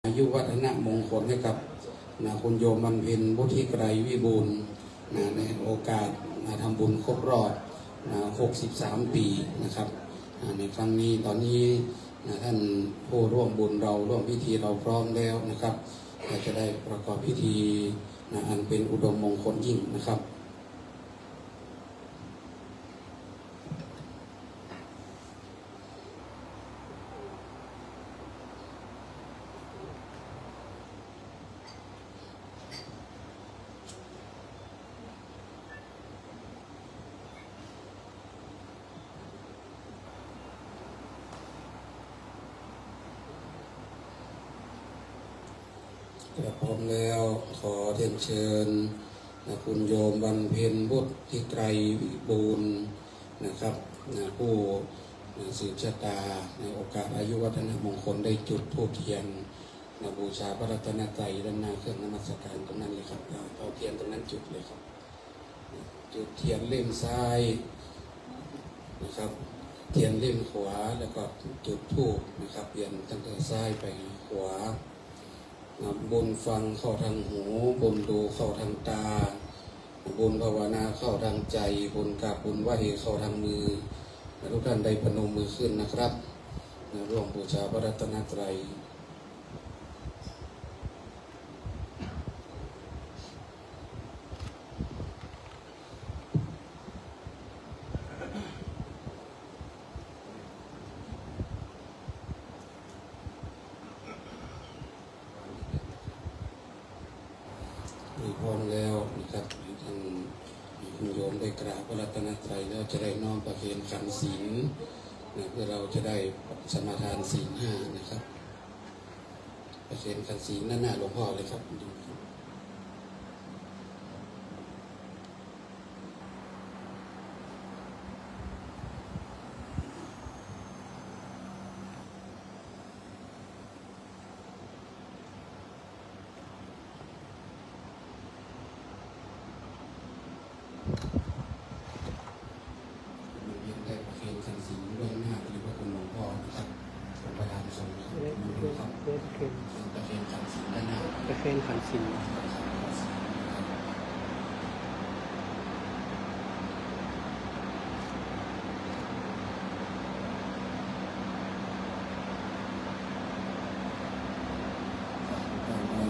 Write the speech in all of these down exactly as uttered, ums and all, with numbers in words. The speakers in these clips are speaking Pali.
อายุวัฒนมงคลให้กับนะคุณโยมบรรเพ็ญวุฒิไกรวิบูลย์นะในโอกาสนะทำบุญครบรอบนะหกสิบสาม ปีนะครับนะในครั้งนี้ตอนนี้นะท่านผู้ร่วมบุญเราร่วมพิธีเราพร้อมแล้วนะครับเราจะได้ประกอบพิธีนะอันเป็นอุดมมงคลยิ่งนะครับ ครับ พร้อมแล้วขอเรียนเชิญนะคุณโยมบรรเพ็ญวุฒิไกรวิบูลย์นะครับนะผู้นะสืบชะตาในโอกาสอายุวัฒนมงคลได้จุดธูปเทียนนะบูชาพระรัตนตรัยด้านหน้าเครื่องนมัสการตรงนั้นเลยครับเอาเอาเทียนตรงนั้นจุดเลยครับ จุดเทียนเล่มซ้ายนะครับ เทียนเล่มขวาแล้วก็จุดธูปนะครับเวียนตั้งแต่ซ้ายไปขวานะบุญฟังเข้าทางหู บุญดูเข้าทางตา บุญภาวนาเข้าทางใจ บุญกราบบุญไหว้เข้าทางมือนะทุกท่านได้พนมมือขึ้นนะครับนะร่วมบูชาพระรัตนตรัย มีพร้อมแล้วนะครับท่านคุณโยมได้กราบพระรัตนตรัยแล้วจะได้น้อมประเคนขันศีลนะเพื่อเราจะได้สมาทานศีลห้านะครับ ประเคนขันศีลด้านหน้าหลวงพ่อเลยครับ เรียนได้ประเคนขันศีลล่วงหน้าที่พระคุณหลวงพ่อนะครับ เป็นประธานสงฆ์ครับ เรียน เรียน เรียนประเคน เป็นประเคนขันศีลด้านหน้า ประเคนขันศีล ท่านได้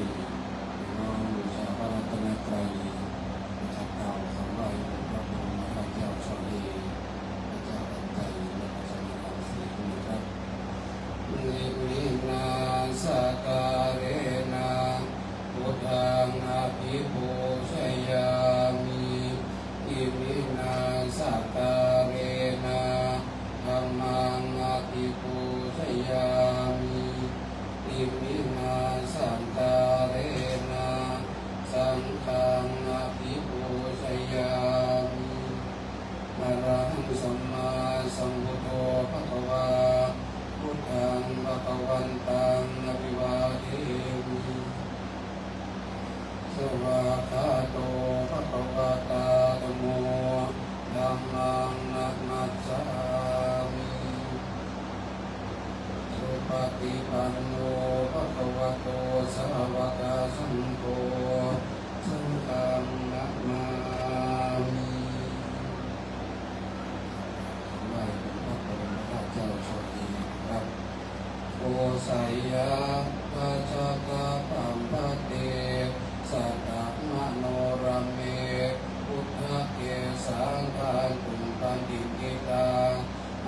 น้อมบูชาพระรัตนตรัยนะครับ กล่าวคำไหว้องค์พระบรมธาตุเจ้าโชติ พระเจ้าทันใจ และพระสมณะสีนะครับ Iminā sakkārena buddhaṃ abhipūjayāmi. Iminā sakkārena dhammaṃ abhipūjayāmi. Iminā sakkārena saṅghaṃ abhipūjayāmi. Arahaṃ sammāsambuddho bhagavā, buddhaṃ bhagavantaṃ abhivādemi. Svākkhāto bhagavatā dhammo, dhammaṃ namassāmi. Supaṭipanno bhagavato sāvakasaṅgho, saṅghaṃ namāmi. ไหว้องค์พระบรมธาตุเจ้าโชติครับ Gosayakkhajatabbaṃ bhante sattamanoramme, buddhake sākātuṃ paṇidhitā.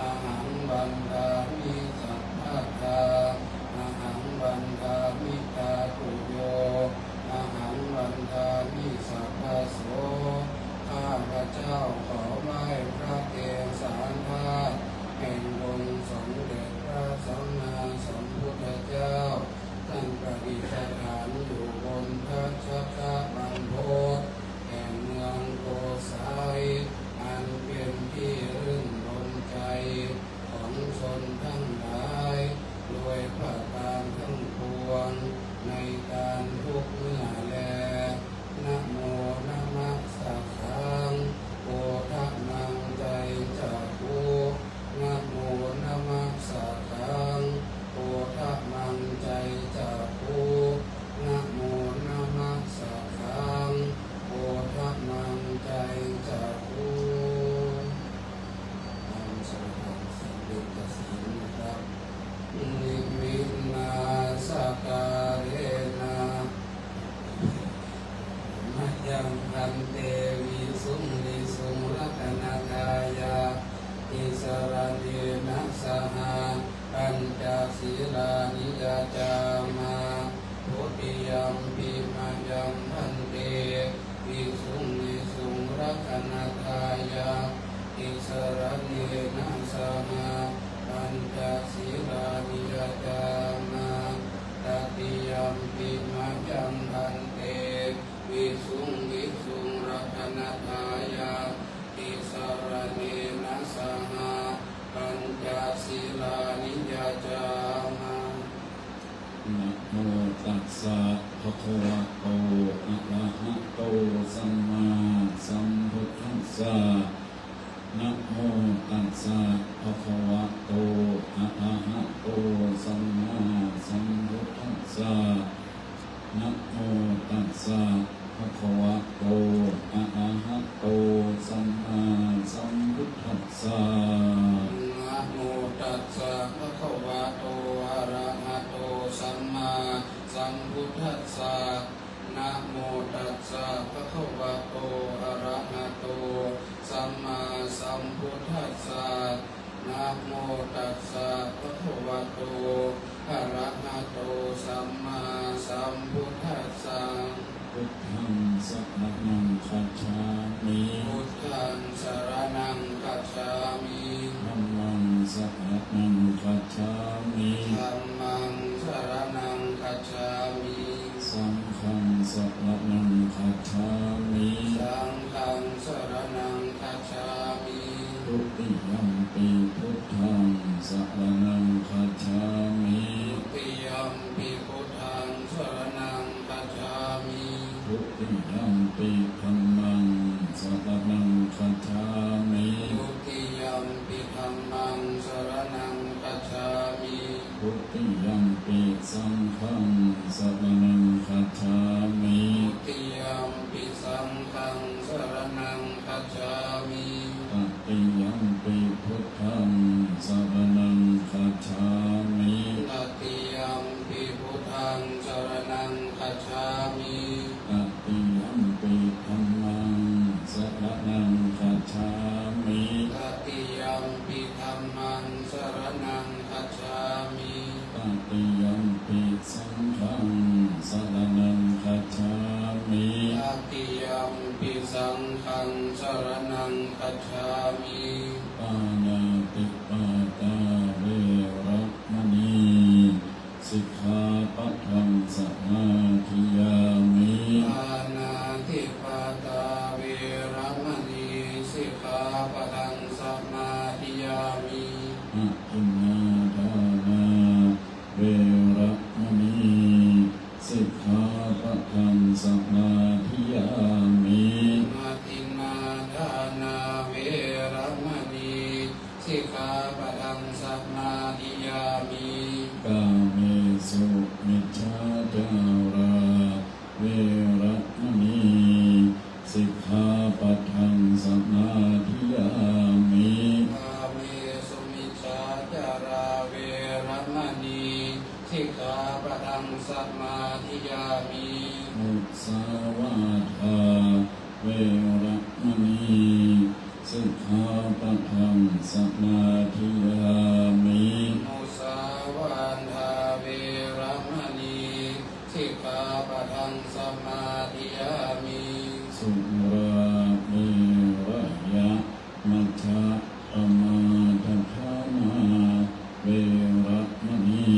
Ahaṃ vandāmi sabbadā, ahaṃ vandāmi dhātuyo, ahaṃ vandāmi sabbaso. ข้าพเจ้าขอไหว้พระเกศาธาตุแห่งองค์สมเด็จพระสัมมาสัมพุทธเจ้า ท่านประดิษฐานอยู่บนทัชกะบันพตแห่งเมืองโกสัย อันเป็นที่รื่นรมใจของชนทั้งหลาย โดยประการทั้งปวง ในการทุกเมื่อแล Namo namassakhaṃ, โอทะมัง ใจจักขุ Namo namassakhaṃ, โอทะมัง ใจจักขุ Dutiyampi mayaṃ bhante visuṃ visuṃ rakkhaṇatthāya tisaraṇena saha pañca sīlāni yācāma. Tatiyampi mayaṃ bhante visuṃ visuṃ rakkhaṇatthāya tisaraṇena saha pañca sīlāni yācāma. Namo tassa bhagavato arahato sammāsambuddhassa. Namo tassa bhagavato arahato sammāsambuddhassa. Namo tassa bhagavato arahato sammāsambuddhassa. Namo tassa bhagavato arahato sammāsambuddhassa. Namo tassa bhagavato arahato sammāsambuddhassa. Namo tassa bhagavato arahato sammāsambuddhassa. Buddhaṃ saraṇaṃ gacchāmi. Buddhaṃ saraṇaṃ gacchāmi. Dhammaṃ saraṇaṃ gacchāmi. Dhammaṃ saraṇaṃ gacchāmi. Saṅghaṃ saraṇaṃ gacchāmi. Saṅghaṃ saraṇaṃ gacchāmi. Dutiyampi buddhaṃ saraṇaṃ gacchāmi. Dutiyampi buddhaṃ saraṇaṃ gacchāmi. Dutiyampi dhammaṃ saraṇaṃ gacchāmi. Dutiyampi dhammaṃ saraṇaṃ gacchāmi. Dutiyampi saṅghaṃ saraṇaṃ gacchāmi. Dutiyampi saṅghaṃ saraṇaṃ gacchāmi. Tatiyampi buddhaṃ saraṇaṃ gacchāmi. Tatiyampi buddhaṃ saraṇaṃ gacchāmi. Tatiyampi dhammaṃ saraṇaṃ gacchāmi. Tatiyampi dhammaṃ saraṇaṃ gacchāmi. Tatiyampi saṅghaṃ saraṇaṃ gacchāmi. Tatiyampi saṅghaṃ saraṇaṃ gacchāmi. Pāṇātipātā veramaṇī sikkhāpadaṃ samādiyāmi. Pāṇātipātā veramaṇī sikkhāpadaṃ samādiyāmi. Adinnādānā veramaṇī sikkhāpadaṃ samādiyāmi. Adinnādānā veramaṇī sikkhāpadaṃ samādiyāmi. Kāmesu micchācārā veramaṇī sikkhāpadaṃ samādiyāmi. Kāmesu micchācārā veramaṇī sikkhāpadaṃ samādiyāmi. Musāvādā veramaṇī sikkhāpadaṃ samādiyāmi. Musāvādā veramaṇī sikkhāpadaṃ samādiyāmi. Surāmerayamajjapamādaṭṭhānā veramaṇī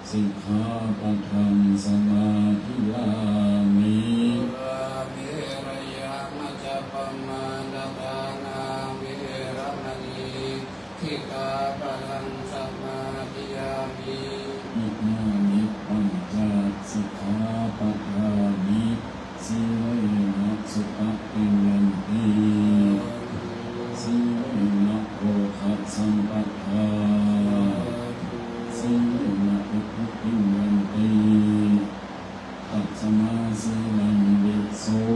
sikkhāpadaṃ samādiyāmi. Surāmerayamajjapamādaṭṭhānā veramaṇī sikkhāpadaṃ samādiyāmi. Imāni pañca sikkhāpadāni. Sīlena sugatiṃ yanti. Sīlena bhogasampadā. Sīlena nibbutiṃ yanti. Tasmā sīlaṃ visodhaye.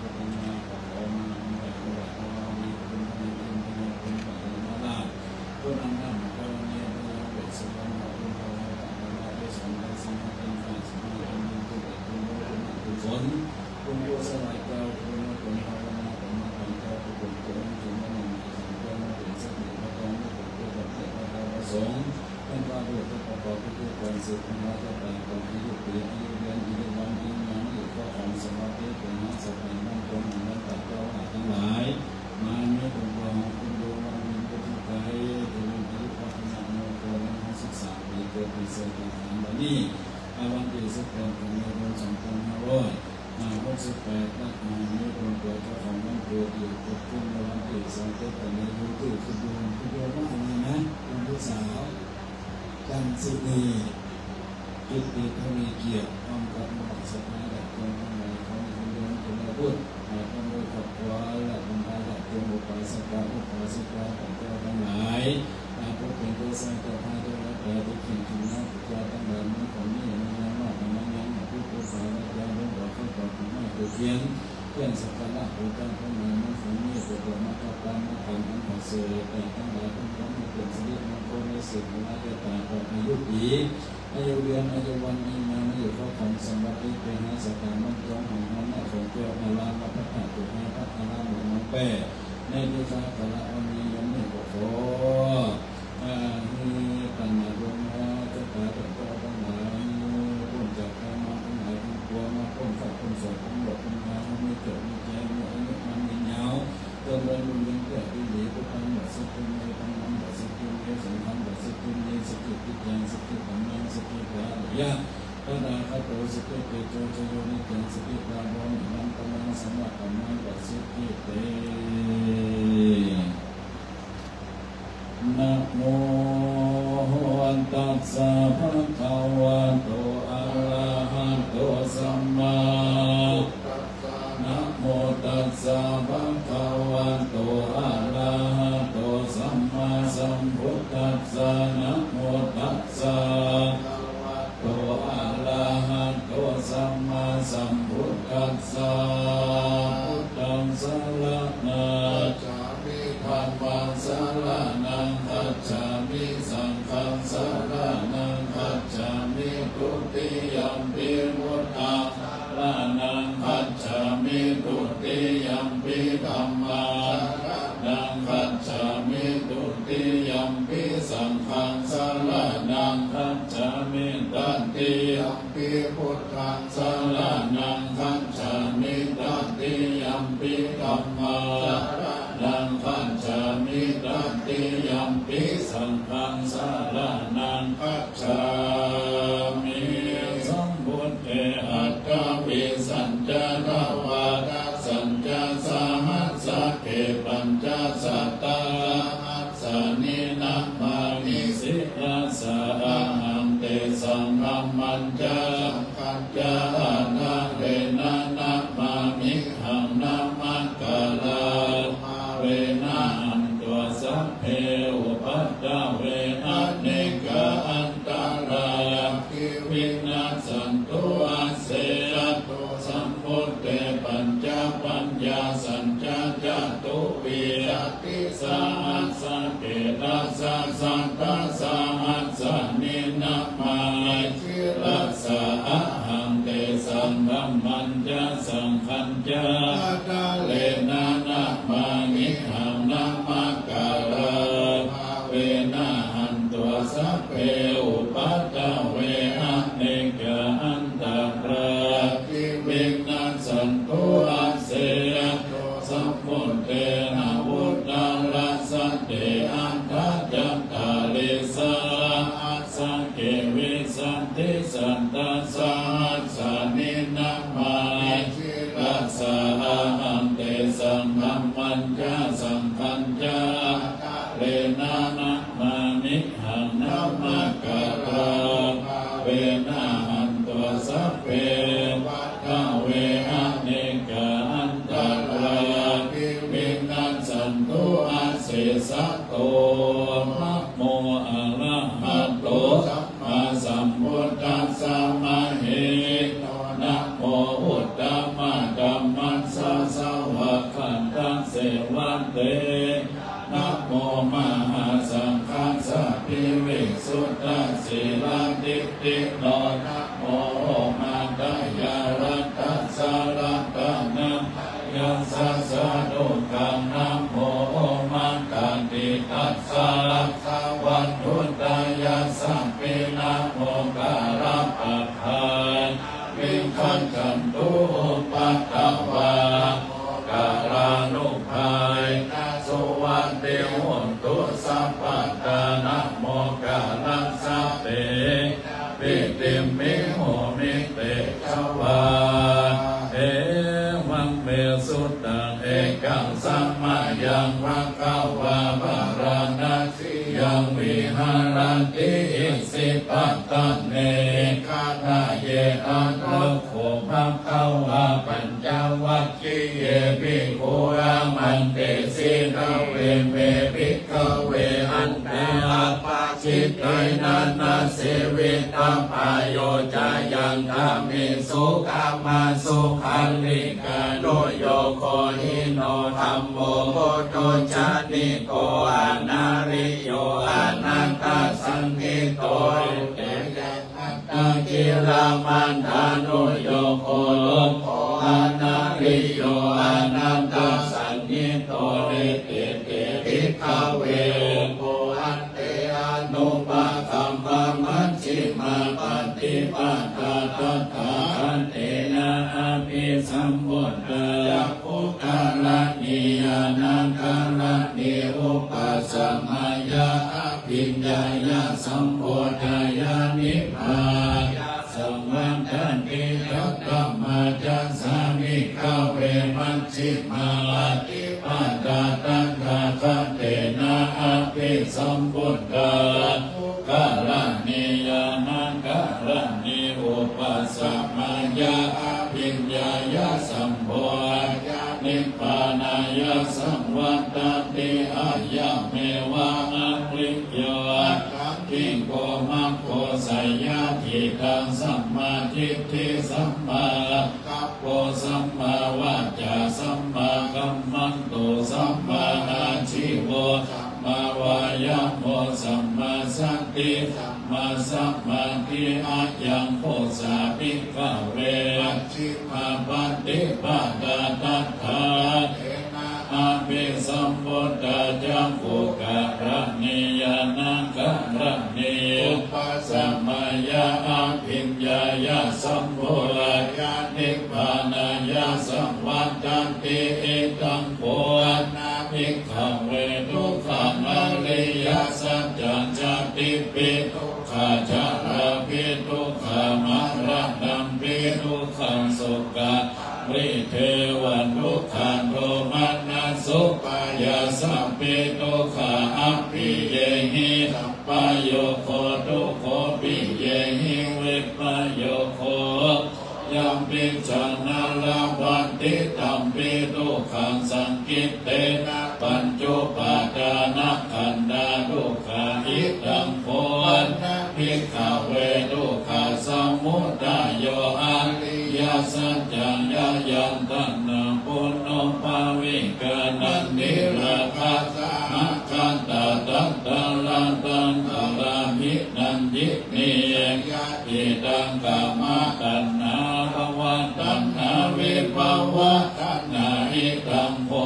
พุทธังมา ขอมา องค์ใหญ่องค์ใหญ่ของเรามีคุณพระในเทพพญาคุณพระมหาราช ผู้นำด้านกรณีพญาเวสสุวรรณ พระคุณพระมหาราช พระสงฆ์พระสงฆ์เป็นฝ่ายสมาธิ คุณผู้เป็นคุณรู้คุณอกุศล คุณผู้สลายเจ้า คุณผู้เป็นภาวนา ผมมาทำเจ้า ผู้เป็นเจ้า คุณผู้นำมาทำเจ้า มาเป็นสักหนึ่งพระกอง ผู้เป็นเจ้า พระเจ้า พระสงฆ์ ท่านพระบุตรประกอบพิธีกรสืบพันธุ์ราชบัลลังก์ อายุปี อายุเดือน อายุวัน อายุนาม อายุข้าวของสมบัติ เป็นหาสถานมั่นคง อันนั้นตัดเจ้าหาทั้งหลาย มาเนื้อตรงตัวของคุณดวงวันเพ็ญเป็นที่ไกล เจริญอายุวัฒนะมงคล ในห้องศึกษา ปีเกิดปีเสกสารวันนี้ ในวันที่สิบแปดกันยายน สองพันห้าร้อยหกสิบแปด นะ มาเนื้อตรงตัวเจ้าของวันเกิดอยู่เกิดขึ้นในวันที่สองเจ็ดกันยายน คือคุณดวง คุณดวงว่าไงนะ คุณลูกสาว จันทร์สินี กิตติทวีเกียรติ พร้อมกับหมู่ศรัทธาญาติโยมทั้งหลาย ขอให้คุณโยมเจริญบุญ ให้พร้อมด้วยครอบครัว และบรรดาญาติโยมอุปาสกะอุปาสิกาของเจ้าทั้งหลาย อาผู้เป็นเจ้าสร้างเจ้าพระเจ้ารักษาที่เข่งขันนักเจ้าทั้งหลายนั้นของนี้มันยังมากมันยังมาผู้ผู้สาวและยามลงดอกไฟดอกไม้เทียน เครื่องสักการะบูชาทั้งหลายนั้นของนี้จะเกิดมาทำตามมาทำอันประเสริฐแต่ทั้งหลายทั้งปวงให้เป็นสิริมงคลในสืบนาชะตาต่ออายุปี อายุเดือน อายุวัน อายุนาม อายุข้าวของสมบัติ ไปหาสถานมั่นคงแห่งนั้นแม่ของเจ้าอาลามและพระธาตุให้พระอารามหลวงน้องแป้ ในที่สาขาวันนี้ยังไม่ขอขอ อาหือตัณหาดวงมาจะตาดวงเจ้าทั้งหลายพ้นจากกรรมทั้งหลายทั้งปวง มาพ้นข้าพ้นศพพ้นหลบพ้นมา ให้มีเกิดมีแก่ มีอายุมันยืนยาว จนได้บุญยังแก่ที่ดี พุทธังบัสสิทธิเม ธัมมังบัสสิทธิเม สังฆังบัสสิทธิเม สิทธิกิจจัง สิทธิธรรมัง สิทธิภาริยะ ตถาคโต สิทธิเตโช ชโย นิจจัง สิทธิภาโว นิรันตรัง สัมมาธัมมังบัสสิทธิเต Namo tassa bhagavato arahato sammā. Namo tassa bhagavato arahato sammāsambuddhassa. Namo tassa bhagavato arahato sammāsambuddhassa. Buddhaṃ saraṇaṃ gacchāmi. Dhammaṃ saraṇaṃ gacchāmi. Saṅghaṃ saraṇaṃ gacchāmi. Dutiyampi buddhaṃ saraṇaṃ gacchāmi. Dutiyampi dhammaṃ saraṇaṃ gacchāmi. Dutiyampi saṅghaṃ saraṇaṃ gacchāmi. Tatiyampi buddhaṃ saraṇaṃ gacchāmi. Tatiyampi dhammaṃ saraṇaṃ gacchāmi. gacchāmi. Tatiyampi saṅghaṃ saraṇaṃ gacchāmi. Sambuddhe aṭṭhavīsañca dvādasañca sahassake pañcasatasahassāni namāmi sirasā ahaṃ. Tesaṃ dhammañca saṅghañca ādarena namāmihaṃ. Namakārānubhāvena hantvā sabbe upaddave anekā antarāyāpi vinassantu asesato. Sambuddhe pañcapaññāsañca catuvīsatisahassake dasasatasahassāni namāmi sirasā ahaṃ. Tesaṃ dhammañca saṅghañca ādarena namāmihaṃ. Namakārānubhāvena hantvā sabbe upaddave anekā antarāyāpi vinassantu asesato. Sambuddhe navuttarasate aṭṭhacattāḷīsasahassake vīsatisatasahassāni namāmi sirasā ahaṃ. Tesaṃ dhammañca saṅghañca ādarena namāmihaṃ. Namakārānubhāvena hantvā sabbe upaddave anekā antarāyāpi vinassantu asesato. Namo arahato sammāsambuddhassa mahesino. Namo uttamadhammassa svākkhātasseva tejena. Namo mahāsaṅghassāpi visuddhasīladiṭṭhino. Namo omātyāraddhassa ratanattayassa sādhukaṃ. Namo omakātītassa tejavadudayassapi. Namokārappabhāvena vigacchantu upaddavā. Namokārānubhāvena suvatthi hotu sabbadā. Namokārassa tejena vidhimhi homi tejavā. Evaṃ me sutaṃ. Ekaṃ samayaṃ bhagavā bārāṇasiyaṃ viharati isipatane migadāye. Tatra kho bhagavā pañcavag giye bhikkhū āmantesi: Dveme, bhikkhave, antā appacittinā na sevitabbā. Yo cāyaṃ kāmesu kāmasukhallikānuyogo hīno gammo pothujjaniko anariyo anatthasañhito anatthakhīlamathānuyogo lobho anariyo anatthasañhito iti te bhikkhave ubho ante anupagamma majjhimā paṭipadā tathāgatena abhisambuddhā cakkhukaraṇī ñāṇakaraṇī upasamāya abhiññāya sambodhāya nibbānāya saṃvattati. Katamā ca sā, bhikkhave, majjhimā paṭipadā tathāgatena abhisambuddhā cakkhukaraṇī ñāṇakaraṇī upasamāya abhiññāya sambodhāya nibbānāya saṃvattati? Ayameva ariyo aṭṭhaṅgiko maggo, seyyathīdaṃ: sammādiṭṭhi sammāsaṅkappo sammāvācā sammākammanto sammāājīvo sammāvāyāmo sammāsati sammāsamādhi. Ayaṃ kho sā, bhikkhave, majjhimā paṭipadā tathāgatena abhisambuddhā cakkhukaraṇī ñāṇakaraṇī upasamāya abhiññāya sambodhāya nibbānāya saṃvattati. Idaṃ kho na, bhikkhave, ariyasaccaṃ. Jātipi dukkhā, jarāpi dukkhā, maraṇampi dukkhaṃ, dukkhariparidevadukkhaṃ, domanassu- pāyāsāpi dukkhā, appiyehi sampayogo dukkho, piyehi vippayogo, yampi ca na labhati tampi dukkhaṃ, saṅkhittena pañcupādānakkhandhā dukkhā. Idaṃ kho bhikkhave dukkhasamudayo ariyasaccaṃ. Yāyaṃ taṇhā ponobbhavikā nandirāgasahagatā, tatra tatrābhinandinī, idaṃ kāmataṇhā bhavataṇhā vibhavataṇhā. Idaṃ kho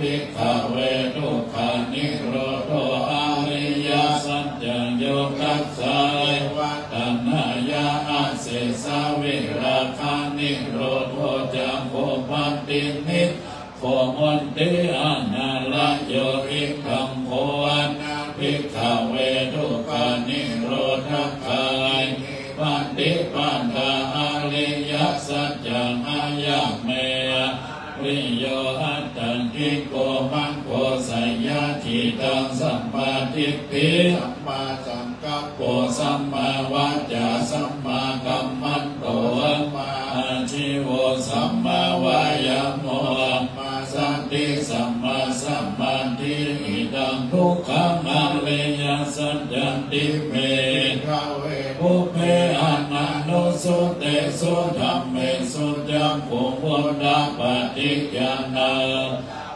bhikkhave dukkhanirodho ariyasaccaṃ. Yo tassāyeva taṇhāya asesavirāganirodho, cāgo paṭinissaggo mutti anālayo. Idaṃ kho bhikkhave dukkhanirodhagāminī paṭipadā ariyasaccaṃ. Ayameva ariyo aṭṭhaṅgiko maggo, seyyathīdaṃ: sammādiṭṭhi, sammāsaṅkappo, sammāvācā, sammākammanto, sammāājīvo, sammāvāyāmo, sammāsati, sammāsamādhi. Idaṃ dukkhaṃ ariyasaccanti me bhikkhave pubbe ananussutesu dhammesu cakkhuṃ udapādi, ñāṇaṃ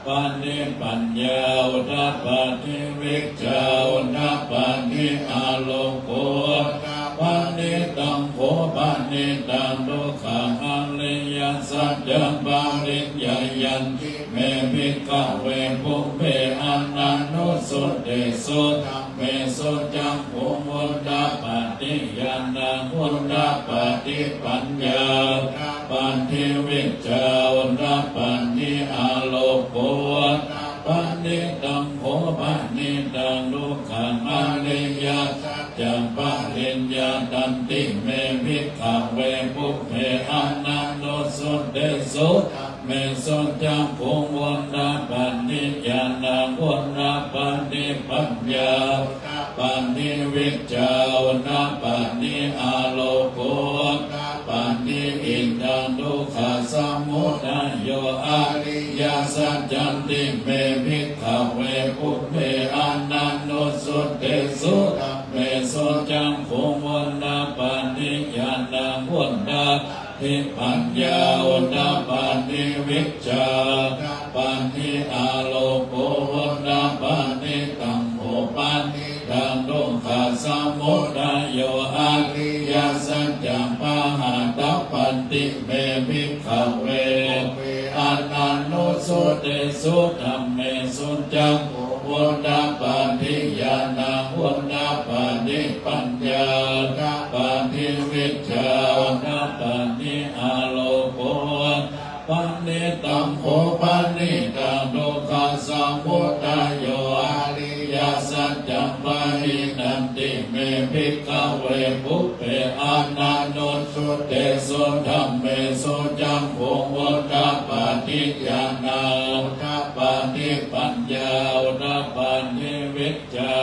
udapādi, paññā udapādi, vijjā udapādi, āloko udapādi. Taṃ kho panidaṃ dukkhaṃ ariyasaccaṃ pariññeyyanti me bhikkhave pubbe ananussutesu dhammesu cakkhuṃ udapādi, ñāṇaṃ udapādi, paññā udapādi, vijjā udapādi, āloko udapādi. Taṃ kho panidaṃ dukkhaṃ ariyasaccaṃ pariññātanti me bhikkhave pubbe ananussutesu dhammesu cakkhuṃ udapādi, ñāṇaṃ udapādi, paññā udapādi, vijjā udapādi, āloko udapādi. Idaṃ dukkhasamudayo ariyasaccanti me bhikkhave pubbe ananussutesu dhammesu cakkhuṃ udapādi, ñāṇaṃ udapādi, paññā udapādi, vijjā udapādi, āloko udapādi. Taṃ kho panidaṃ dukkhasamudayo ariyasaccaṃ pahātabbanti me bhikkhave pubbe ananussutesu dhammesu cakkhuṃ udapādi, ñāṇaṃ udapādi, paññā udapādi, vijjā udapādi, āloko udapādi. Taṃ kho panidaṃ dukkhasamudayo ariyasaccaṃ pahīnanti me bhikkhave pubbe ananussutesu dhammesu cakkhuṃ udapādi, ñāṇaṃ udapādi, paññā udapādi, vijjā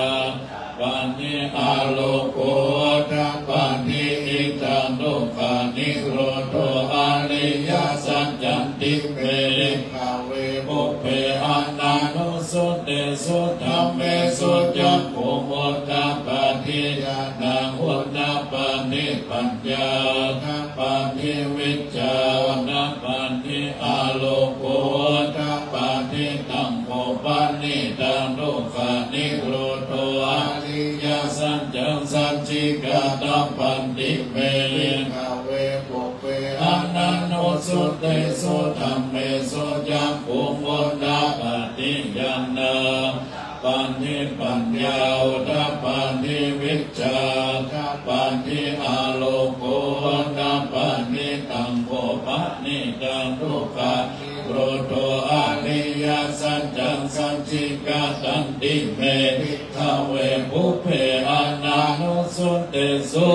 udapādi, āloko udapādi. Idaṃ dukkhanirodho ariyasaccanti me bhikkhave pubbe ananussutesu dhammesu cakkhuṃ udapādi, ñāṇaṃ udapādi, paññā udapādi, vijjā udapādi, āloko udapādi. Taṃ kho panidaṃ dukkhanirodho ariyasaccaṃ sacchikātabbanti me bhikkhave pubbe ananussutesu dhammesu cakkhuṃ udapādi, ñāṇaṃ udapādi, paññā udapādi, vijjā udapādi, āloko udapādi. Taṃ kho panidaṃ dukkhanirodho ariyasaccaṃ sacchikā Yadanti me bhikkhave pubbe ananussutesu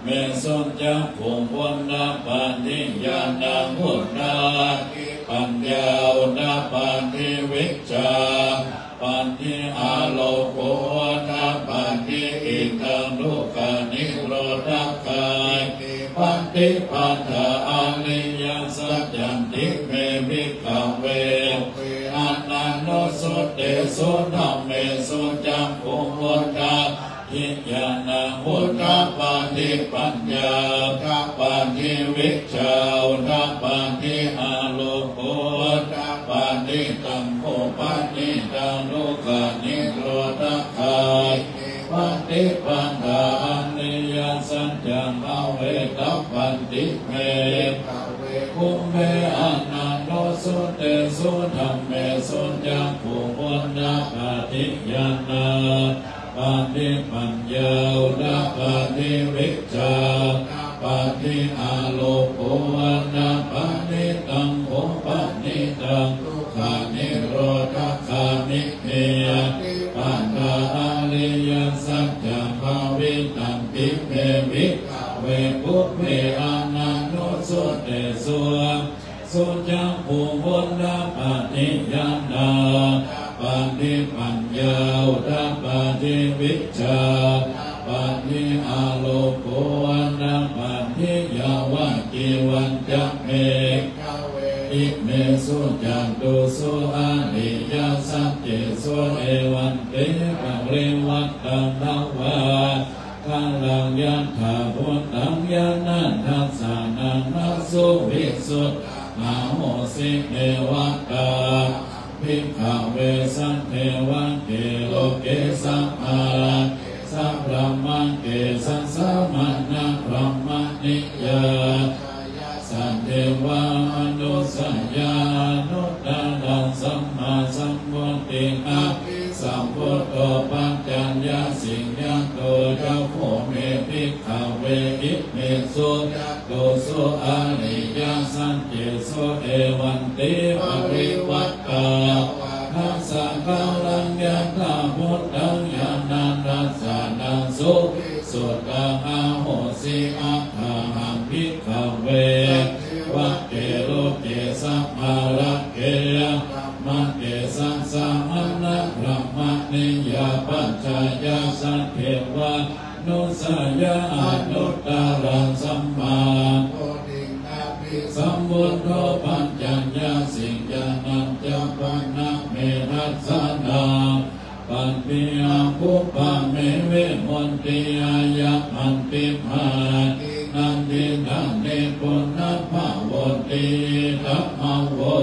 dhammesu cakkhuṃ udapādi ñāṇaṃ udapādi paññā udapādi vijjā udapādi āloko udapādi. Idaṃ dukkhanirodhagāminehi paṭipadā ariyasaccanti me bhikkhave pubbe ananussutesu dhammesu cakkhuṃ udapādi ñāṇaṃ udapādi paññā udapādi vijjā udapādi āloko udapādi. Taṃ kho panidaṃ dukkhanirodhagāminehi paṭipadā ariyasaccaṃ bhāvetabbanti me bhikkhave pubbe ananussutesu dhammesu cakkhuṃ udapādi ñāṇaṃ udapādi paññā udapādi vijjā udapādi āloko udapādi. Taṃ kho panidaṃ dukkhanirodhagāminehi paṭipadā ariyasaccaṃ bhāvitanti me bhikkhave pubbe ananussutesu dhammesu cakkhuṃ udapādi ñāṇaṃ udapādi paññā udapādi vijjā udapādi āloko udapādi. Yāvakīvañca me bhikkhave imesu catūsu ariyasaccesu evantiparivaṭṭaṃ dvādasākāraṃ yathābhūtaṃ ñāṇadassanaṃ na suvisuddhaṃ ahosi. Neva tāpahaṃ bhikkhave sadevake loke samārake sabrahmake sassamaṇabrāhmaṇiyā pajāya sadevamanussāya anuttaraṃ sammāsambodhiṃ abhisambuddho paccaññāsiṃ. Yato ca kho me bhikkhave imesu catūsu ariyasaccesu evantiparivaṭṭaṃ dvādasākāraṃ yathābhūtaṃ ñāṇadassanaṃ suvisuddhaṃ ahosi. Athāhaṃ bhikkhave sadevake loke samārake sabrahmake sassamaṇabrāhmaṇiyā pajāya sadevamanussāya anuttaraṃ sammāsambodhiṃ abhisambuddho paccaññāsiṃ. Ñāṇañca pana me dassanaṃ pāṭiya pubba me vimutti ayamantimā dinanti. Na hi punabbhavoti idha mā vo.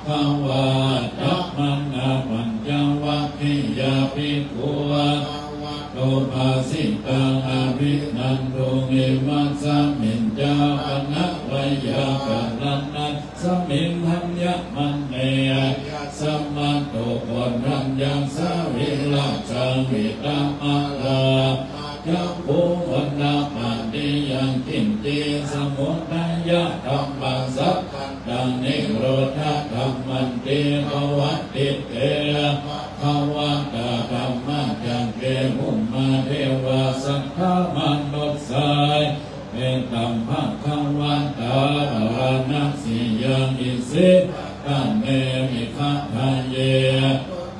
Bhagavā attamanā pañcavaggiyā bhikkhū bhagavato bhāsitaṃ abhinanduṃ. Imasmiñca pana veyyākaraṇasmiṃ bhaññamāne āyasmato koṇḍaññassa virajaṃ vītamalaṃ āma cakkhū udapādi yaṅkiñci samudayadhammassabattā nirodhadhammanti. Pavattite bhagavatā dhammacakke bhummā devā saddamanussāvesuṃ. Etaṃ bhagavatā bārāṇasiyaṃ isipatane migadāye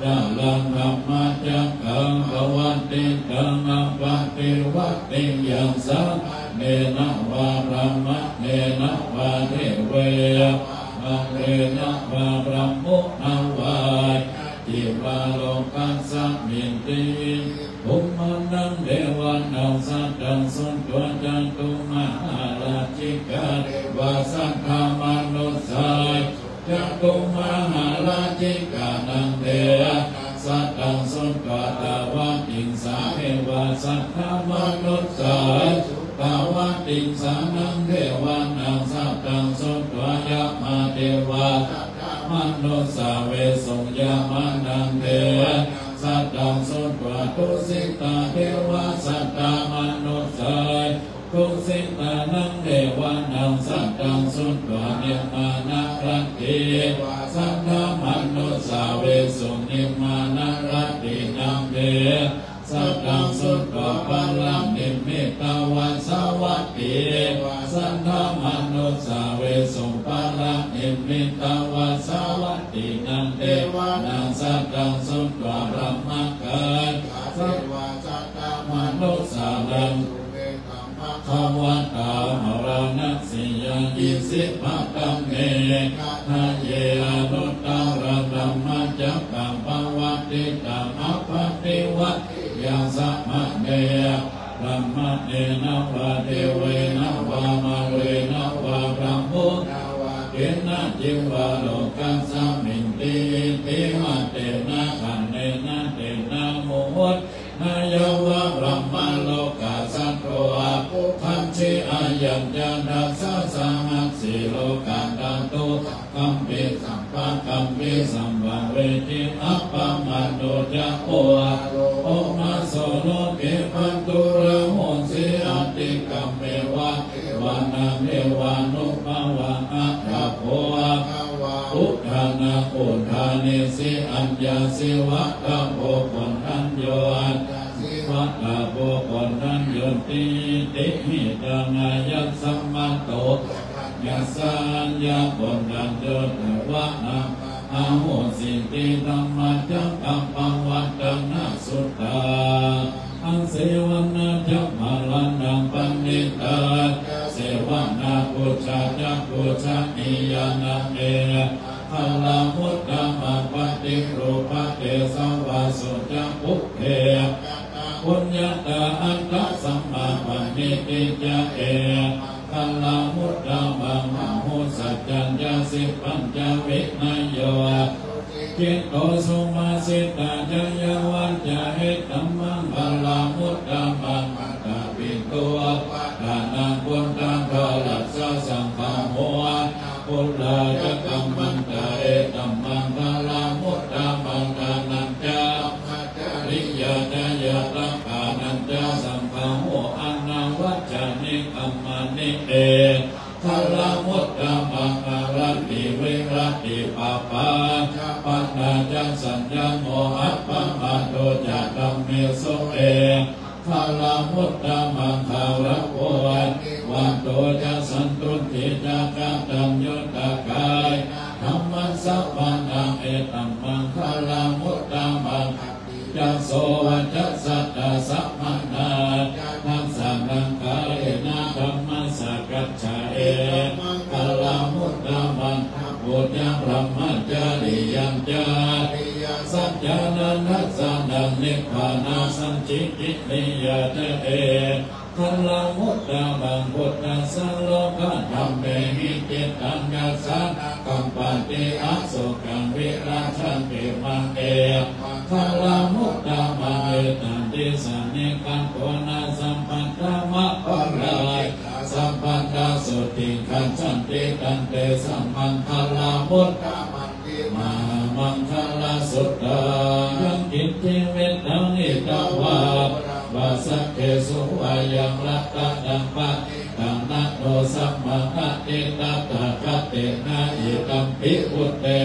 anuttaraṃ dhammacakkaṃ pavattitaṃ appaṭivattiyaṃ samaṇena vā brāhmaṇena vā devena vā mārena vā brahmunā vā yañci vā lokasminti. Bhummānaṃ devānaṃ saddaṃ sutvā cātummahārājikā devā saddamanussāvesuṃ. Cātummahārājikānaṃ devānaṃ saddaṃ sutvā tāvatiṃsā devā saddamanussāvesuṃ. Tāvatiṃsānaṃ devānaṃ saddaṃ sutvā yamā devā saddamanussāvesuṃ. Yamānaṃ devānaṃ saddaṃ sutvā tusitā devā saddamanussāvesuṃ. Tusitānaṃ devānaṃ saddaṃ sutvā nimmānaratī devā saddamanussāvesuṃ. Nimmāna Sataṃ sutvā paranimmitavasavattī saddamanussāvesuṃ. Paranimmitavasavattīnaṃ devānaṃ sataṃ sutvā brahmakāyā devā saddamanussāvesuṃ. Bhagavatā Bārāṇasiyaṃ Isipatane Hadaye Anuttaraṃ Dhammacakkaṃ Pavattitaṃ Appaṭivattiyaṃ Samaṇena Brāhmaṇena vā Devena vā Mārena vā Brahmunā vā Kenaci vā lokasminti. Itiha tena khaṇena tena muhut tena yāva brahmalokā saddo abbhuggacchi. Ayañca dasasahassī lokadhātu saṅkampi sampakampi sampavedhi. Appamāṇo ca oḷāro omāso loke pāturahosi atikkammeva devānaṃ devānubhāvaṃ. Atha kho bhagavā udānaṃ udānesi: Aññāsi vata bho Koṇḍañño, aññāsi vata bho Koṇḍaññoti. Itihi taṃ āyasmato Koṇḍaññassa aññākoṇḍañño devānaṃ pamāhosīti. Dhammacakkaṃ pavattana suttaṃ. Asevanā ca bālānaṃ paṇḍitānañca sevanā. Pūjā ca pūjanīyānaṃ etammaṅgalamuttamaṃ. Paṭirūpadesavāso ca pubbe ca katapuññatā attasammāpaṇidhi ca etammaṅgalamuttamaṃ. Bāhusaccañca sippañca vinayo susikkhito subhāsitā ca yā vācā etammaṅgalamuttamaṃ. Mātāpituupaṭṭhānaṃ puttadārassa saṅgaho anākulā ca kammantā etammaṅgalamuttamaṃ. Dānañca dhammacariyā ca ñātakānañca saṅgaho anavajjāni kammāni e etaṅgalamuttamaṃ. Āratī viratī pāpā majjapānā ca saññamo appamādo ca dhammesu etammaṅgalamuttamaṃ. Gāravo nivāto ca santuṭṭhī ca kataññutā kāyena dhammassavanaṃ etammaṅgalamuttamaṃ. Khantī ca sovacassatā samaṇā ca dassanaṃ kālena dhammasākacchā etammaṅgalamuttamaṃ. Tapo ca brahmacariyañca ariyasaccāna dassanaṃ nibbānasacchikiriyā ca etammaṅgalamuttamaṃ. Phuṭṭhassa lokadhammehi cittaṃ yassa na kampati asokaṃ virajaṃ khemaṃ etammaṅgalamuttamaṃ. Etādisāni katvāna sabbatthamaparājitā sabbattha sotthiṃ gacchanti tantesaṃ maṅgalamuttamanti. Mahāmaṅgalasuttaṃ. Yaṅkiñci vittaṃ idha vā huraṃ vā saggesu vā yaṃ ratanaṃ paṇītaṃ na no samaṃ atthi tathāgatena idampi buddhe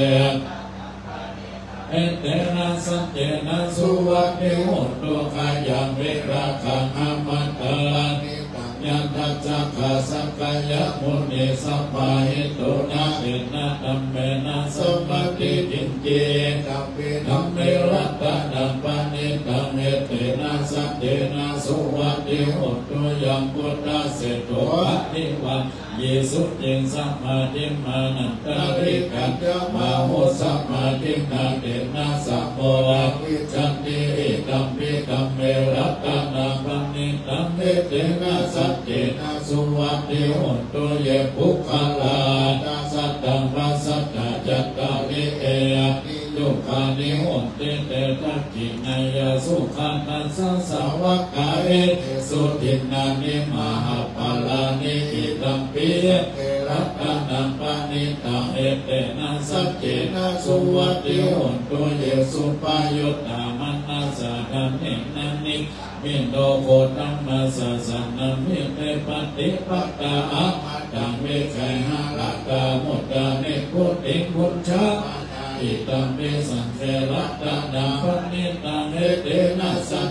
etena saccena suvatthi hotu. Khayaṃ virāgaṃ amataṃ paṇītaṃ yadajjhagā sakyamunī samāhito na tena dhammena samatthi kiñci idampi dhamme ratanaṃ paṇītaṃ etena saccena suvatthi hotu. Yaṃ buddhaseṭṭho abhivādesuciṃ samādhimānantarikañca bāhuṃ samādhinā tena samo avijjanti idampi dhamme ratanaṃ paṇītaṃ etena saccena suvatthi hotu. Ye puggalā aṭṭha sataṃ pasatthā cattāri etāni yugāni honti te dakkhiṇeyyā sugatassa sāvakā etesu dinnāni mahapphalāni idampi dhamme ratanaṃ paṇītaṃ etena saccena suvatthi hotu. Ye suppayuttā manasā daḷhena nikkāmino gotamasāsanamhi te pattipattā amataṃ vigayha laddhā mudhā nibbutiṃ bhuñjamānā idampi saṅghe ratanaṃ paṇītaṃ etena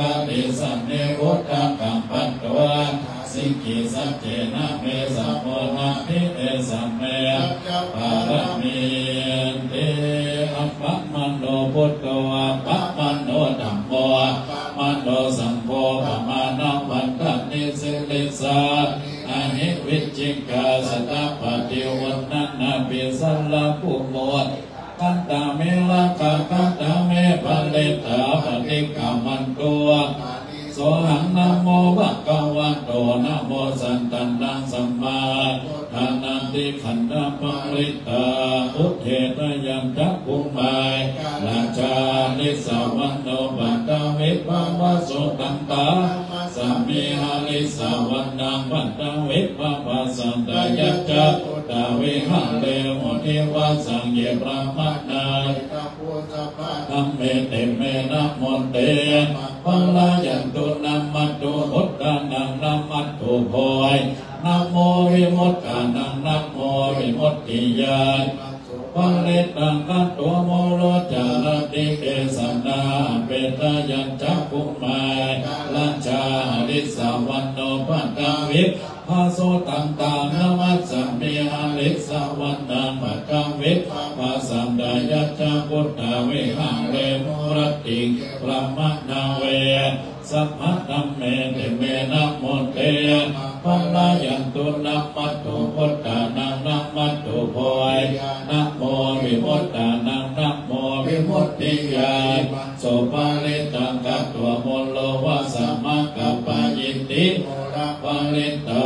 karīsame udakaṃ patvā. Sikhissaccena me samo nābhi esame paramīti. Appamāṇo buddho, appamāṇo dhammo, appamāṇo saṅgho, pamāṇavantāni sirīsā ahi vicchikā satapadī uṇṇānābhī sarabū mūlakantā me rakkhakantā me parittā paṭikkamantu. Sohaṃ namo bhagavato, namo sattannaṃ sammābuddhānaṃ. Tikkhandhaparittā. Buddhe jayantaṃ kumarajālisavaṇṇo paṭhavippabhāso taṃ namāmi harissavaṇṇaṃ paṭhavippabhāsaṃ. Tayajja guttā viharemu nivāsaṃ ye brāhmaṇā dhamme te me namo te. Pālayantu namatthu buddhānaṃ namatthu bho. Namo vimuttānaṃ namo vimuttiyā. Parittaṃ katvā moro carati esanā. Petāyaccakuṃ mahārājā harissavaṇṇo paṭhavippabhāso taṃ taṃ namassāmi harissavaṇṇaṃ paṭhavippabhāsaṃ. Tayajja guttā viharemu rattiṃ brahmanā ve sabbadhamme te me namo te palayantu. Namatthu buddhānaṃ namatthu bhayya namo vimuttānaṃ namo vimuttiyā. Imaṃ so parittaṃ katvā moro vāsamakappayīti mūḷaparittaṃ.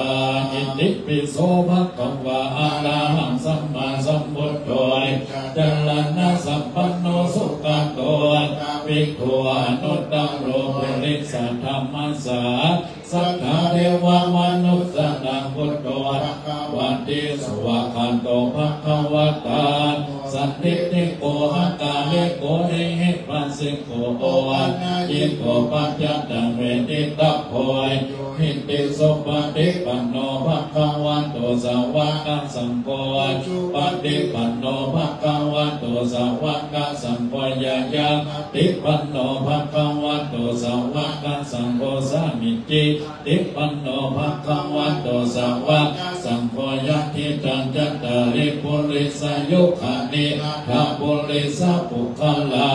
Itipi so bhagavā arahaṃ sammāsambuddho vijjācaraṇasampanno sugato lokavidū anuttaro purisadammasārathi satthā devamanussānaṃ buddho bhagavāti. Svākkhāto bhagavatā dhammo sandiṭṭhiko akāliko ehipassiko opanayiko paccattaṃ veditabbo viññūhīti. Supaṭipanno bhagavato sāvakasaṅgho, ujupaṭipanno bhagavato sāvakasaṅgho, ñāyapaṭipanno bhagavato sāvakasaṅgho, sāmīcipaṭipanno bhagavato sāvakasaṅgho, yadidaṃ cattāri purisayugāni aṭṭha purisapuggalā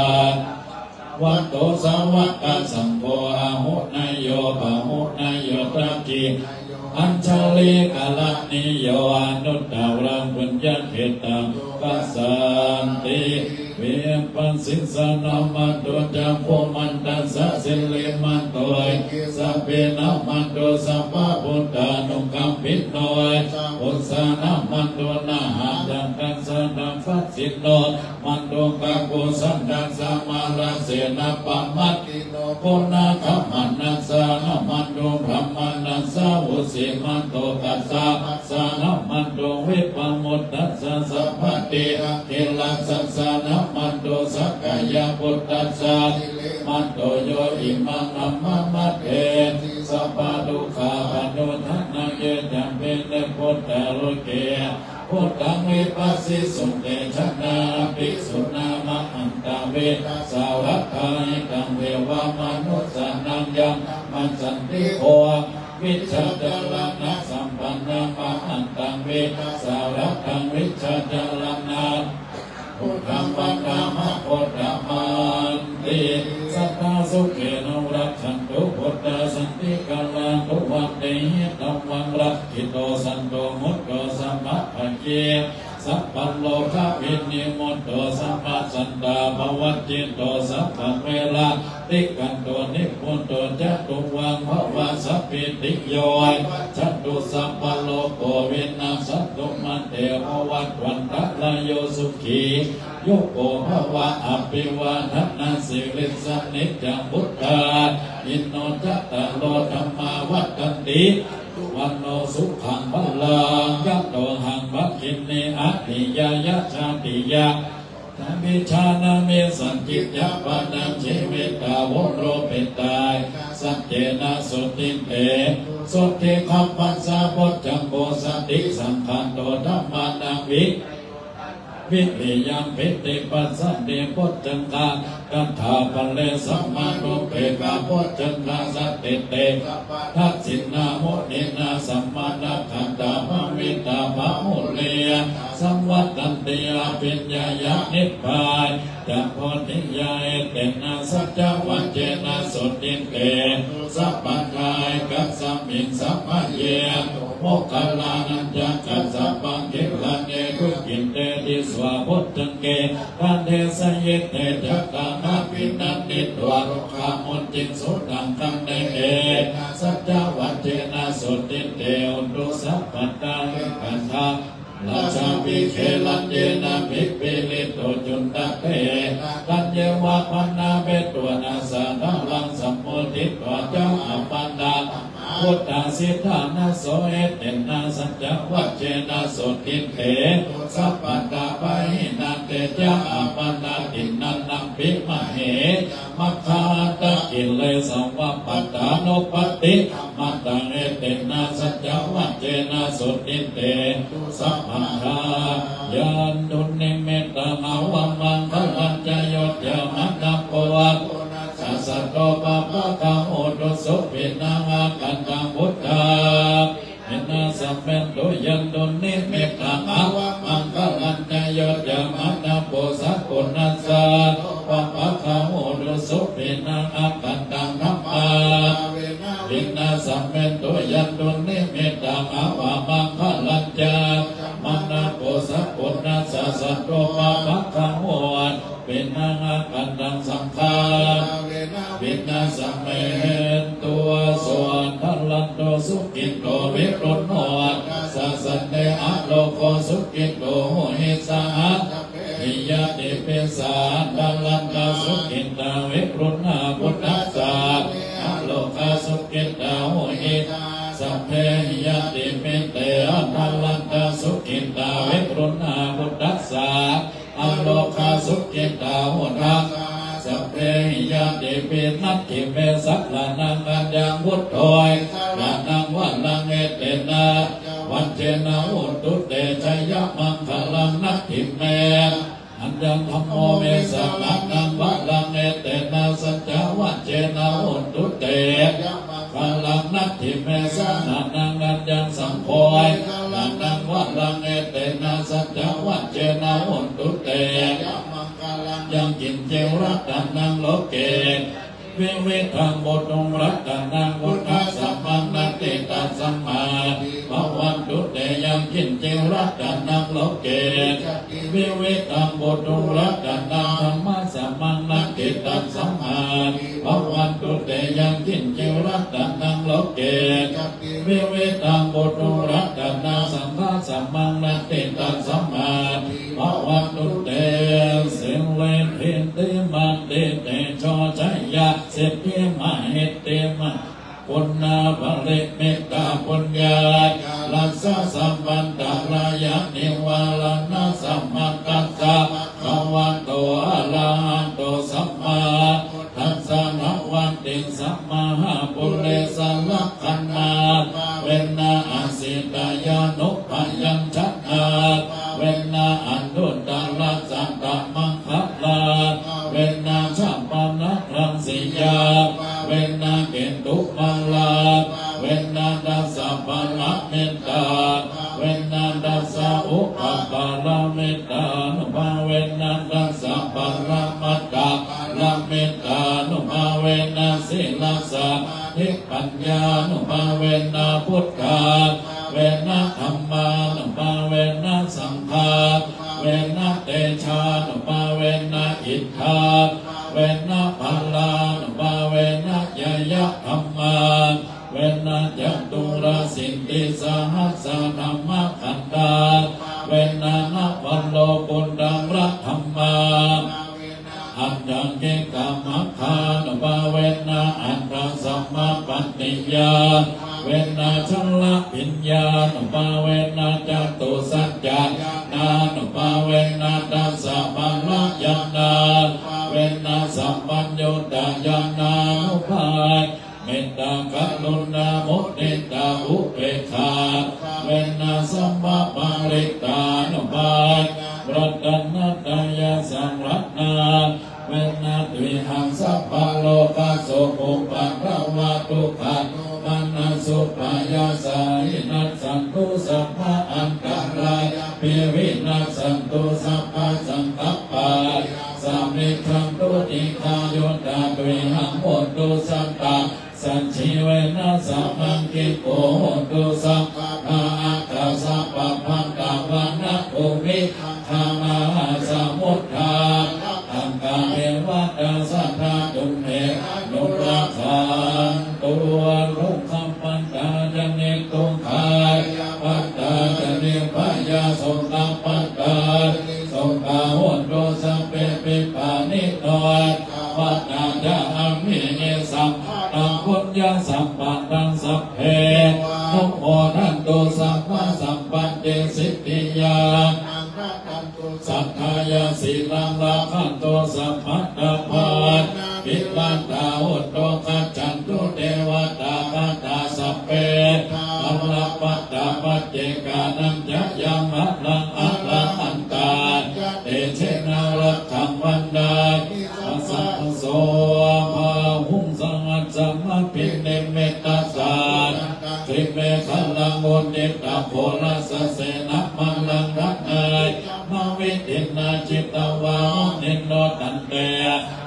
bhagavato sāvakasaṅgho, āhuneyyo pāhuneyyo dakkhiṇeyyo añjalikaraṇīyo anuttaraṃ puññakkhettaṃ lokassāti. Vipassissa namatthu cakkhumantassa sirīmato iddhībhisaṅkhatamano sabbabuddhānukampino iccehi buddhassa namatthu nāhataṃ kassāna pajjino namatthu kakusandhassa mārasenā pamāṇino koṇāgamanassa namatthu brāhmaṇassa vusīmato kassapassa namatthu vippamuttassa sabbadhi aṅgīrasassa namatthu sakyaputtassa sirīmato yo imaṃ dhammamaddesidhā sabbadukkhāpanūdanaṃ ye ca pī buddhā loke buddhaṃ vipassisuṃ te janā apisuṇā mahantā vītasāradā hitaṃ devamanussānaṃ yaṃ dhammaṃ sandiṭṭhiko vijjācaraṇasampannaṃ mahantaṃ vītasāradaṃ vijjācaraṇā buddhaṃ vandāma gotamanti. Sadā sukhino rakkhantu buddhā santikarāntu vande hitaṃ vaṃ rakkhito santo mutto sabbabhayā sabbarogavinimutto sabbasantāpavajjito sabbaverā tikanto nibbuto ca tuvaṃ bhava. Sabbītiyo vivajjantu sabbarogo vinassatu mā te bhavatvantarāyo sukhī dīghāyuko bhava. Abhivādanasīlissa niccaṃ vuḍḍhāpacāyino cattāro dhammā vaḍḍhanti āyu vaṇṇo sukhaṃ balaṃ. Yatohaṃ bhagini ādiyā jātiyā nivīsāmi sañcicca padaṃ jīvitā voropetā ena saccena sotthi te hotu. Sotthi gabbhassa bojjhaṅgo satisaṅkhāto dhammānaṃ vicayo tathā viriyaṃ pīti passaddhi bojjhaṅgā tathāpare samādhupekkhabojjhaṅgā satiṭṭhitappadassina muninā sammadakkhātā bhāvitā bahulīkatā saṃvattanti abhiññāya nibbānāya ca bodhiyā. Etena saccavajjena sotthi te hotu sabbadā. Ekasmiṃ samaye bhikkhavo moggallānañca kassapaṃ gilāne dukkhite disvā bojjhaṅge sāvane sayiṭṭhe sattaṃ abhinanditvā rogā mucciṃsu taṅkhaṇe. Etena saccavajjena sotthi te hotu sabbadā. Ekadā rājāpi gelaññenā nibbindito cundattherana taññeva bhaṇāpetvāna sādaraṃ sammoditvā ca ābādhā tamhā vuṭṭhāsi ṭhānaso. Etena saccavajjena sotthi te hotu sabbadā. Pahīnā te ca ābādhā tiṇṇannampi mahessi maggāhatakilesāva pattānuppattidhammataṃ. Etena saccavajjena sotthi te hotu sabbadā. Yandunnimmi nāpo sakuṇassa pāpaggaho dussupinaṃ akantaṃ dhammā vināsamentu. Yandunnimittaṃ avamaṅgalañca manapo sakuṇassa saddo pāpaggaho dussupinaṃ akantaṃ saṅghā vināsamentu. Sottharatto sukhito viruḷho tassa sane arogo sukhito hohi saha sabbehi ñātibhi. Sattharatto sukhito viruḷho buddhassa arogā sukhitā hohi sabbehi ñātibhi. Te sattharatto sukhito viruḷho buddhassa arogā sukhitā hohi sabbehi ñātibhi. Natthi me saraṇaṃ aññaṃ buddho saraṇaṃ varaṃ etena vajjena hotu te jayamaṅgalaṃ. Natthi me aññaṃ dhammo me saraṇaṃ varaṃ etena saccavajjena hotu te jayamaṅgalaṃ. Natthi me saraṇaṃ aññaṃ saṅgho saraṇaṃ varaṃ etena saccavajjena hotu te jayamaṅgalaṃ. Yaṅkiñci ratanaṃ loke vividhaṃ puthuṃ ratanaṃ buddhasamaṃ natthi tasmā bhavantu te. Yaṅkiñci ratanaṃ loke vividhaṃ puthuṃ ratanaṃ dhammasamaṃ natthi tasmā bhavantu te. Yaṅkiñci ratanaṃ loke vividhaṃ puthuṃ ratanaṃ saṅghasamaṃ natthi tasmā bhavantu te. Siridhitimatitejojaya siddhimahiddhimahāguṇāparimitapuññādharassa sabbantarāyanivāraṇasamatthassa bhagavato arahato sammābuddhassa dvattiṃsamahāpurisalakkhaṇānubhāvena asītyānubyañjanānubhāvena anuttarasattamaṅgalānubhāvena jhāpanaṃ raṅsiyānubhāvena ketumālānubhāvena dasapāramitānubhāvena dasaupapāramitānubhāvena dasaparamatthapāramitānubhāvena sīlasamādhipaññānubhāvena buddhānubhāvena dhammānubhāvena saṅghānubhāvena tejānubhāvena iddhānubhāvena balānubhāvena ñeyyadhammānubhāvena caturāsītisahassadhammakkhandhānubhāvena navalokuttaradhammānubhāvena aṭṭhaṅgikamaggānubhāvena aṭṭhasamāpattiyānubhāvena chaḷabhiññānubhāvena catusaccañāṇānubhāvena dasabalañāṇānubhāvena sabbaññutañāṇānubhāvena mettākaruṇāmuditāupekkhānubhāvena sabbaparittānubhāvena ratanattayasaraṇānubhāvena tuyhaṃ sabbarogasokupaddavadukkhadomanassupāyāsā vinassantu sabbaantarāyāpi vinassantu sabbasaṅkappā yassāmicchantu dīghāyutā tuyhaṃ hotu sadā sajīvena samaṅgiko hotu sabbadā. Ākāsapabbatavanabhūmigaṅgā mahāsamuddā arakkhantu devatā sadā tumhe anurakkhantu. Dukkhappattā ca niddukkhā bhayappattā ca nibbhayā sokappattā ca nissokā hontu sabbepi pāṇino. Ettāvatā ca amhehi sambhataṃ puññasampadaṃ sabbe devānumodantu sabbasampattisiddhiyā. Saddhāya sīlaṃ rakkhantu sabbadā bhāvanābhiratā hontu gacchantu devatāgatā. Sabbe buddhapādapaccekānañca yaṃ balaṃ arahantānañca tejena rakkhaṃ bandhāmi sabbaso. Bāhuṃ sahassamabhinimmitasāvudhantaṃ girimekhalaṃ uditaghorasasenamāraṃ dānādidhammavidhinā jit Tavā munindo taṃ te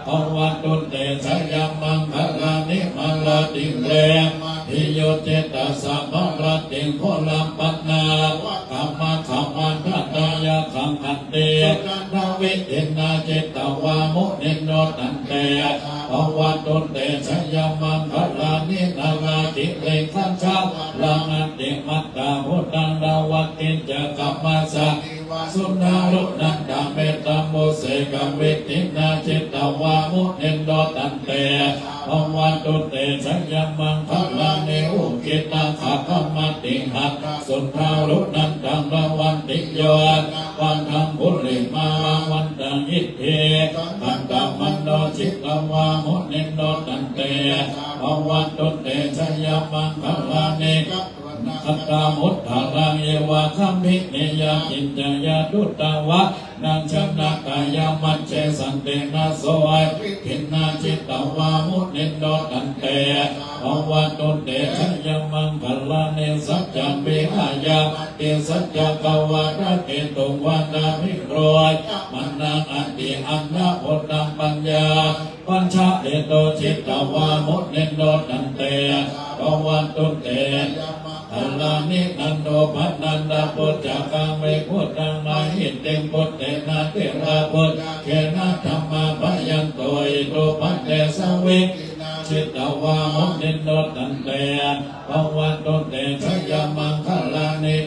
bhavatu te jayamaṅgalāni. Mārātirekamabhiyujjhitasabbarattiṃ ghorampanāḷavakamakkhamathaddhayakkhaṃ khantīsudantavidhinā jitavā munindo taṃ te bhavatu te jayamaṅgalāni. Nāḷāgiriṃ gajavaraṃ atimattabhūtaṃ dāvaggicakkamasanīva sudāruṇantaṃ mettambusekavidhinā jitavā munindo taṃ te bhavatu te jayamaṅgalāni. Ukkhittakhaggamatihatthasudāruṇantaṃ dhāvantiyojanapathaṅgulimālavantaṃ iddhībhisaṅkhatamano jitavā munindo taṃ te bhavatu te jayamaṅgalāni. Katvāna kaṭṭhamudaraṃ iva gabbhinīyā ciñcāya duṭṭhavā- -naṃ janakāyamajjhe santena somavidhinā jitavā munindo taṃ te bhavatu te jayamaṅgalāni. Saccaṃ vihāya matisaccakavādaketuṃ vādābhiropitamanaṃ atiandhabhūtaṃ paññāpadāsito jitavā munindo taṃ te bhavatu te jayamaṅgalāni. Nandopanandabhujagaṃ vibudhaṃ mahiddhiṃ puttena therabhujagena damāpayanto iddhūpadesavidhinā jitavā munindo taṃ te bhavatu te jayamaṅgalāni.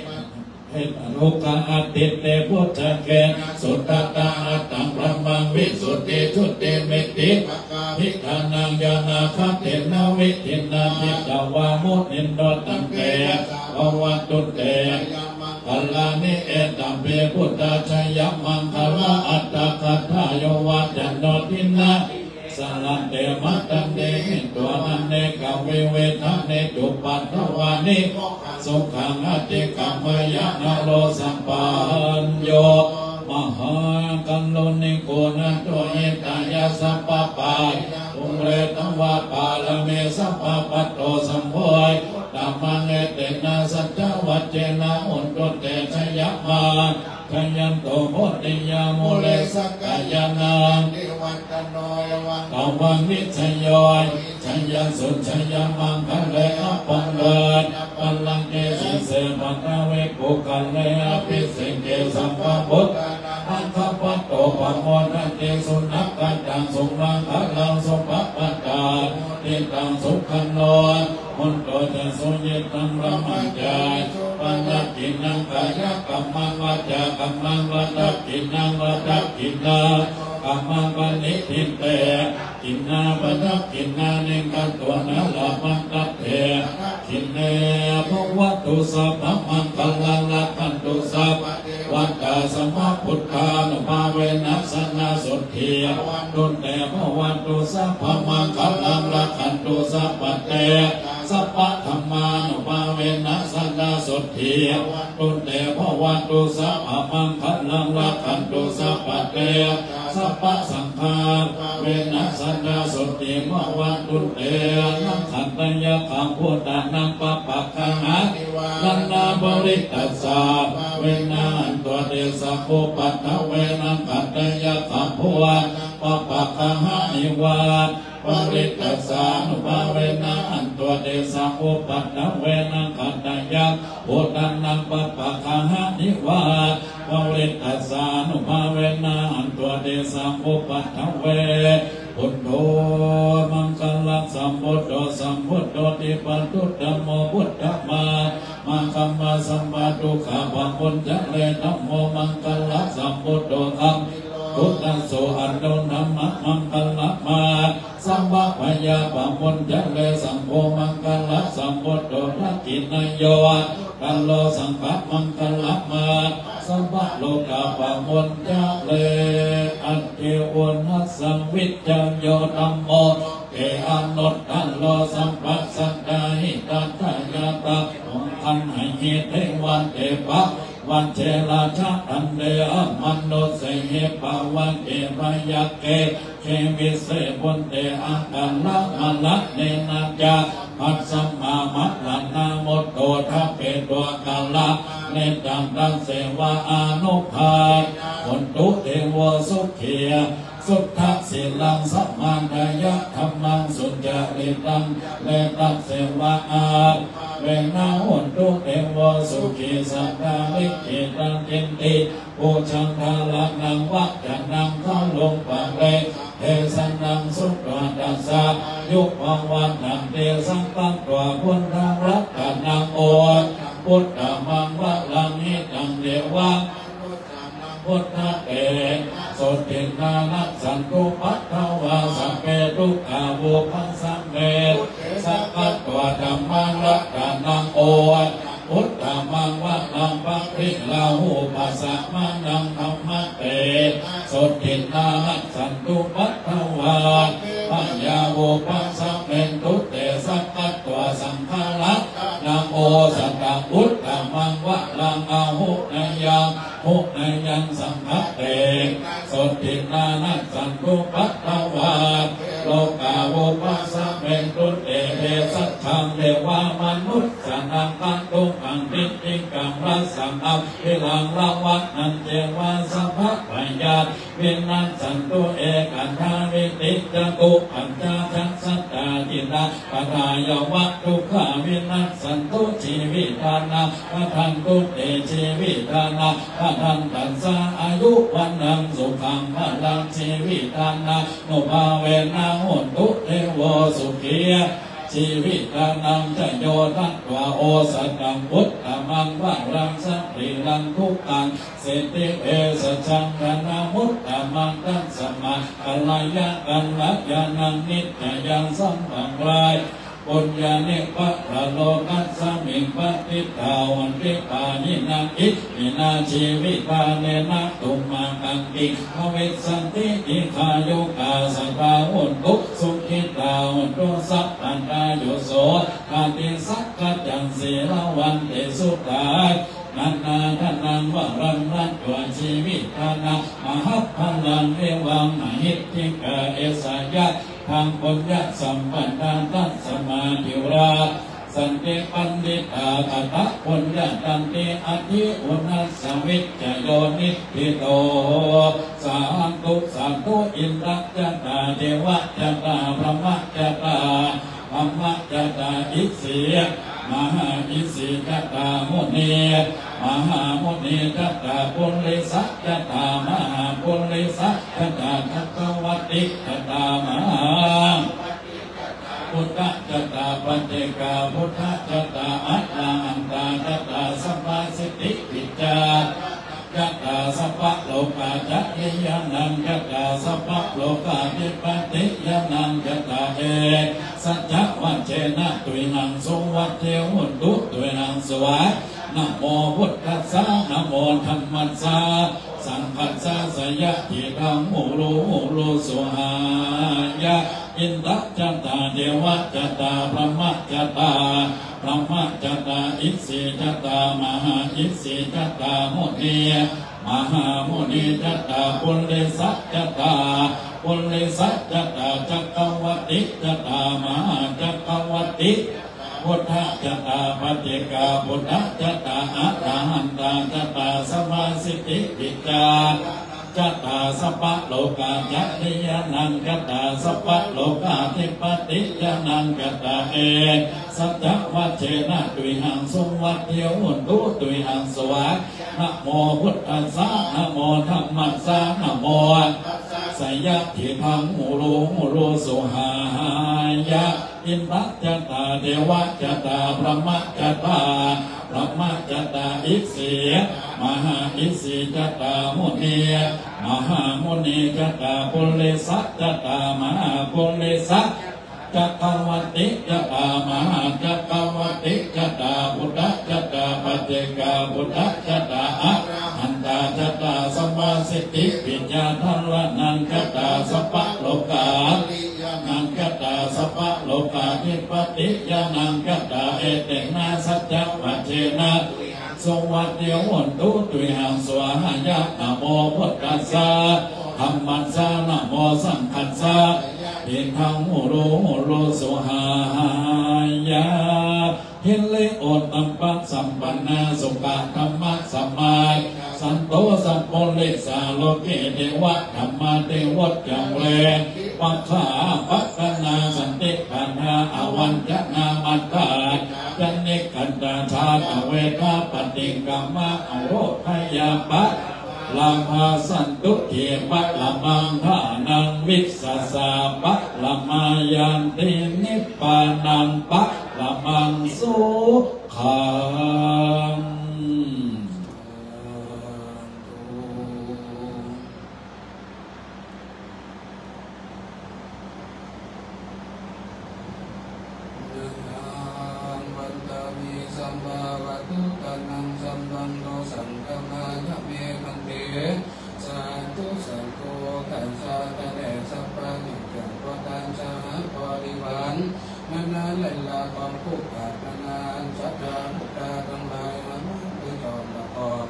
Duggāhadiṭṭhibhujagena sudaṭṭhahatthaṃ brahmaṃ visuddhijutimiddhibakābhidhānaṃ ñāṇāgadena vidhinā jitavā munindo taṃ te bhavatu te jayamaṅgalāni. Etāpi buddhajayamaṅgalaaṭṭhagāthā yo vācano dinadine sarate matandī hitvānanekavividhāni cupaddavāni mokkhaṃ sukhaṃ adhigameyya naro sapañño. Mahākāruṇiko nātho hitāya sabbapāṇinaṃ pūretvā pāramī sabbā patto sambodhimuttamaṃ etena saccavajjena hotu te jayamaṅgalaṃ. Jayanto bodhiyā mūle sakyānaṃ nandivaḍḍhano evaṃ tvaṃ vijayo hohi jayassu jayamaṅgale aparājitapallaṅke sīse paṭhavipokkhare abhiseke sabbabuddhānaṃ aggappatto pamodati. Sunakkhattaṃ sumaṅgalaṃ supabhātaṃ suhuṭṭhitaṃ sukhaṇo sumuhutto ca suyiṭṭhaṃ brahmacārisu padakkhiṇaṃ kāyakammaṃ vācākammaṃ padakkhiṇaṃ padakkhiṇaṃ kammaṃ paṇidhi te dakkhiṇā padakkhiṇāni katvāna labhantatthe padakkhiṇe. Bhavatu sabbamaṅgalaṃ rakkhantu sabbadevatā sabbabuddhānubhāvena sadā sotthī bhavantu te. Bhavatu sabbamaṅgalaṃ rakkhantu sabbadevatā sabbadhammānubhāvena sadā sotthī bhavantu te. Bhavatu sabbamaṅgalaṃ rakkhantu sabbadevatā sabbasaṅghānubhāvena sadā sotthī bhavantu te. Nakkhattayakkhabhūtānaṃ pāpaggahanivāraṇā parittassānubhāvena hantvā tesaṃ upaddave. Nakkhattayakkhabhūtānaṃ pāpaggahanivāraṇā parittassānubhāvena hantvā tesaṃ upaddave. Nakkhattayakkhabhūtānaṃ pāpaggahanivāraṇā parittassānubhāvena hantvā tesaṃ upaddave. Buddho maṅgalasambuddho sambuddho dipvāduttamo buddhamā maṅgama sabbadukkhā pamuñcare. Dhammo maṅgalasambuddho dhammi lokuttaso anuttamaṃ maṅgalamā sabbabhayā pamuñcare. Saṅgho maṅgalasambuddho dakkhiṇeyyo anuttaro saṅghamaṅgalamā sabbarogā pamuñcare. Atthi uṇhassa vijayo dhammo loke anuttaro sabbasattahitatthāya taṃ gaṇhāhi devate pari vajjena ca khandhe amanussāhi pāvake byagghe khemisse bhūte akālamaraṇena ca bhasmā maraṇā mutto dabhebhyūpakālā niccassa tasseva anubhāvena hontu devo sukhī. Suddhasīlaṃ samādāya dhammaṃ sucaritaṃ caretasseva anubhāvena hontu devo sukhī. Saddhā likhitaṃ cintī pūjaṃ dhāraṇaṃ vācanaṃ garuṃ paridessanaṃ sutvā tassa āyu pavaḍḍhaṃ tesaṃ katvā buddhaṃ ratanaṃ uttaṃ uttamaṃ varaṃ hitaṃ devamanussānaṃ buddhatejasotthina nassantupaddavā sabbe dukkhā vūpasamentu te. Sakkatvā dhammaṃ ratanaṃ uttaṃ uttamaṃ varaṃ pariḷāhūpasamanaṃ dhammatejasotthina nassantupaddavā bhayā vūpasamentu te. Sakkatvā saṅgharatanaṃ osathaṃ uttamaṃ varaṃ āhuneyyaṃ āhuneyyaṃ saṅghatejasotthina nassantupaddavā rogā vūpasamentu te. Bhesajjaṃ devamanussānaṃ kandukaṃ niṭṭhitaṃ rasaṃ avilaṃ ravanañceva sabbabhayā vinassantu. Ekadā vīticaturaccasattā tiṇṇannānāgathayamatthukā vinassantu jīvitanaṃ gadantu te. Jīvitanaṃ gadantassa āyu vaṇṇaṃ sukhaṃ balaṃ jīvitānubhāvena hontu devo sukhī. Jīvitanaṃ ca yo datvā osathaṃ uttamaṃ varaṃ sārīraṃ sukhaṃ siddhi bhesajaṃ dhanamuttamaṃ tasmā kalyāṇakalyāṇaṃ nikkāyaṃ sampādāya puññāni paralokasmiṃ patiṭṭhā honti pāṇinā. Iminā jīvitānena tumhākaṃ kiṃ bhavissati dīghāyukā sadā hontu sukhitā hontu sabbadā. Yo sotthāti sakkaccaṃ sīlavantesu taṇhānā dhanaṃ balaṃ datvā jīvitanaṃ mahapphalaṃ evaṃ mahiddhikā esa yatthaṃ puññasampadā. Tasmā dhīrā santi paṇḍitā katapuññatandī adhi uṇhassa vijayo niṭṭhito. Sādhu sādhu. Indaccatā devacatā brahmacatā brahmacatā isī mahāisī catā munī mahāmunī catā purisā catā mahāpurisā catā cakkavattī catā mahā buddhā catā paccekabuddhā catā arahantā catā sabbasiddhivijjā catā sabbalokācariyānaṃ catā sabbalokādhipatiyānaṃ catā ekassaccavajjena tuyhaṃ suvatthi hontu tuyhaṃ suva. Namo buddhassa namo dhammassa saṅghassa jayasiddhidaṃ hulu hulu suhāya. Indaccatā devacatā brahmacatā brahmacatā isī catā mahāisī catā munī mahāmunī catā purisā catā purisā catā cakkavattī catā mahācakkavattī buddhā catā paccekabuddhā catā arahantā catā sabbasiddhivijjā catā sabbalokācariyānaṃ catā sabbalokādhipatiyānaṃ catā ekassaccavajjena tuyhaṃ suvatthi hontu tuyhaṃ suva. Namo buddhassa namo dhammassa namo jayasiddhidaṃ hulu hulu suhāya. Indaccatā devacatā brahmacatā brahmacatā isī mahāisī catā munī mahāmunī catā purisā catā mahāpurisā cakkavattī catā mahācakkavattī catā buddhā catā paccekabuddhā catā arahantā catā sabbasiddhivijjādharaṇaṃ catā sabbalokā naṃ catā sabbalokādhipatiyānaṃ catā etena saccavajjena tuyhaṃ suvatthi hotu, tuyhaṃ svāhāya. Namo buddhassa, dhammassa, namo saṅghassa, idaṃ huru huru svāhāya. Hiri ottappasampannā, sukkadhammasamāhitā, santo sappurisā loke, devadhammāti vuccare. Pacchā paṭṭhanā santi pakkhā, avañcanā maggāyañca nikkhantā, jātaveda paṭikkama, ārogyā paramaṃ lābhaṃ, santuṭṭhī paramaṃ dhanaṃ, vissāsaṃ paramā ñātī, nibbānaṃ paramaṃ sukhaṃ. Yaṃ vandāmi sabbabhūtānaṃ, sabbaṃ dosaṃ khamatha me bhante. Sādhu sādhu, okāsa ṭhāne sabbaññutaṃ, puttassa saha parivāraṃ, ນະນາໄຫຼລາກອງຜູ້ປາດຖະໜາອັນສັດທາຜູ້ຕາທັງຫຼາຍ ຫາມາເພື່ອຈອມປະກອບ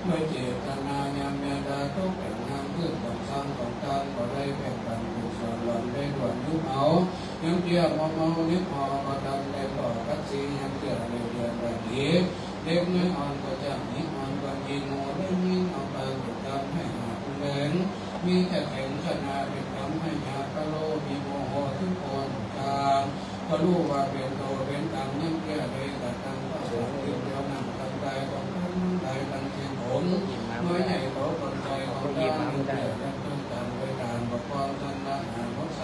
ດ້ວຍເຈດຕະນາຍາມເມດຕາ ຕົກແຕ່ງຮ່າງຄືນຂອງສ້າງຂອງທານ ບໍ່ໄດ້ແບ່ງປັນບຸນສ່ວນຫຼອນໄດ້ຫຼວນຍຸບເອົາ ຍັງເຈ້ຍມອມເມົາເລັບຫໍ່ບໍ່ທັນໄດ້ພໍກັດສີ ຍັງເຈື່ອໄດ້ເດືອນໄດ້ດີ ເດັກນ້ອຍອ່ອນກໍຈ້າງ ຍິງອ່ອນກໍຍິງ ໂຫໄດ້ຍິນເອົາປາກເປັນຄຳໃຫ້ຫາຜູ້ແລງ ມີແຕ່ແຂງຊະນະເປັນຄຳໃຫ້ຫາປະໂລ ມີໂມໂຫທຸກຄົນທາງ ກໍຮູ້ວ່າເປັນໂຕເປັນຕາ ຍັງເທື່ອໃດກະຕັ້ງເປົ້າຫວັງຢູ່ແຖວນັ້ນ ທັງກາຍຂອງທ່ານທັງຫຼາຍທັງສິ້ນຜົນ ນ້ອຍໃຫຍ່ໂຕຕົນໃຈຂອງທ່ານ ຍັງເທື່ອຍັງຕົນຕາມໂດຍການປົກປ້ອງຊຳລະຫາຫົວໃສ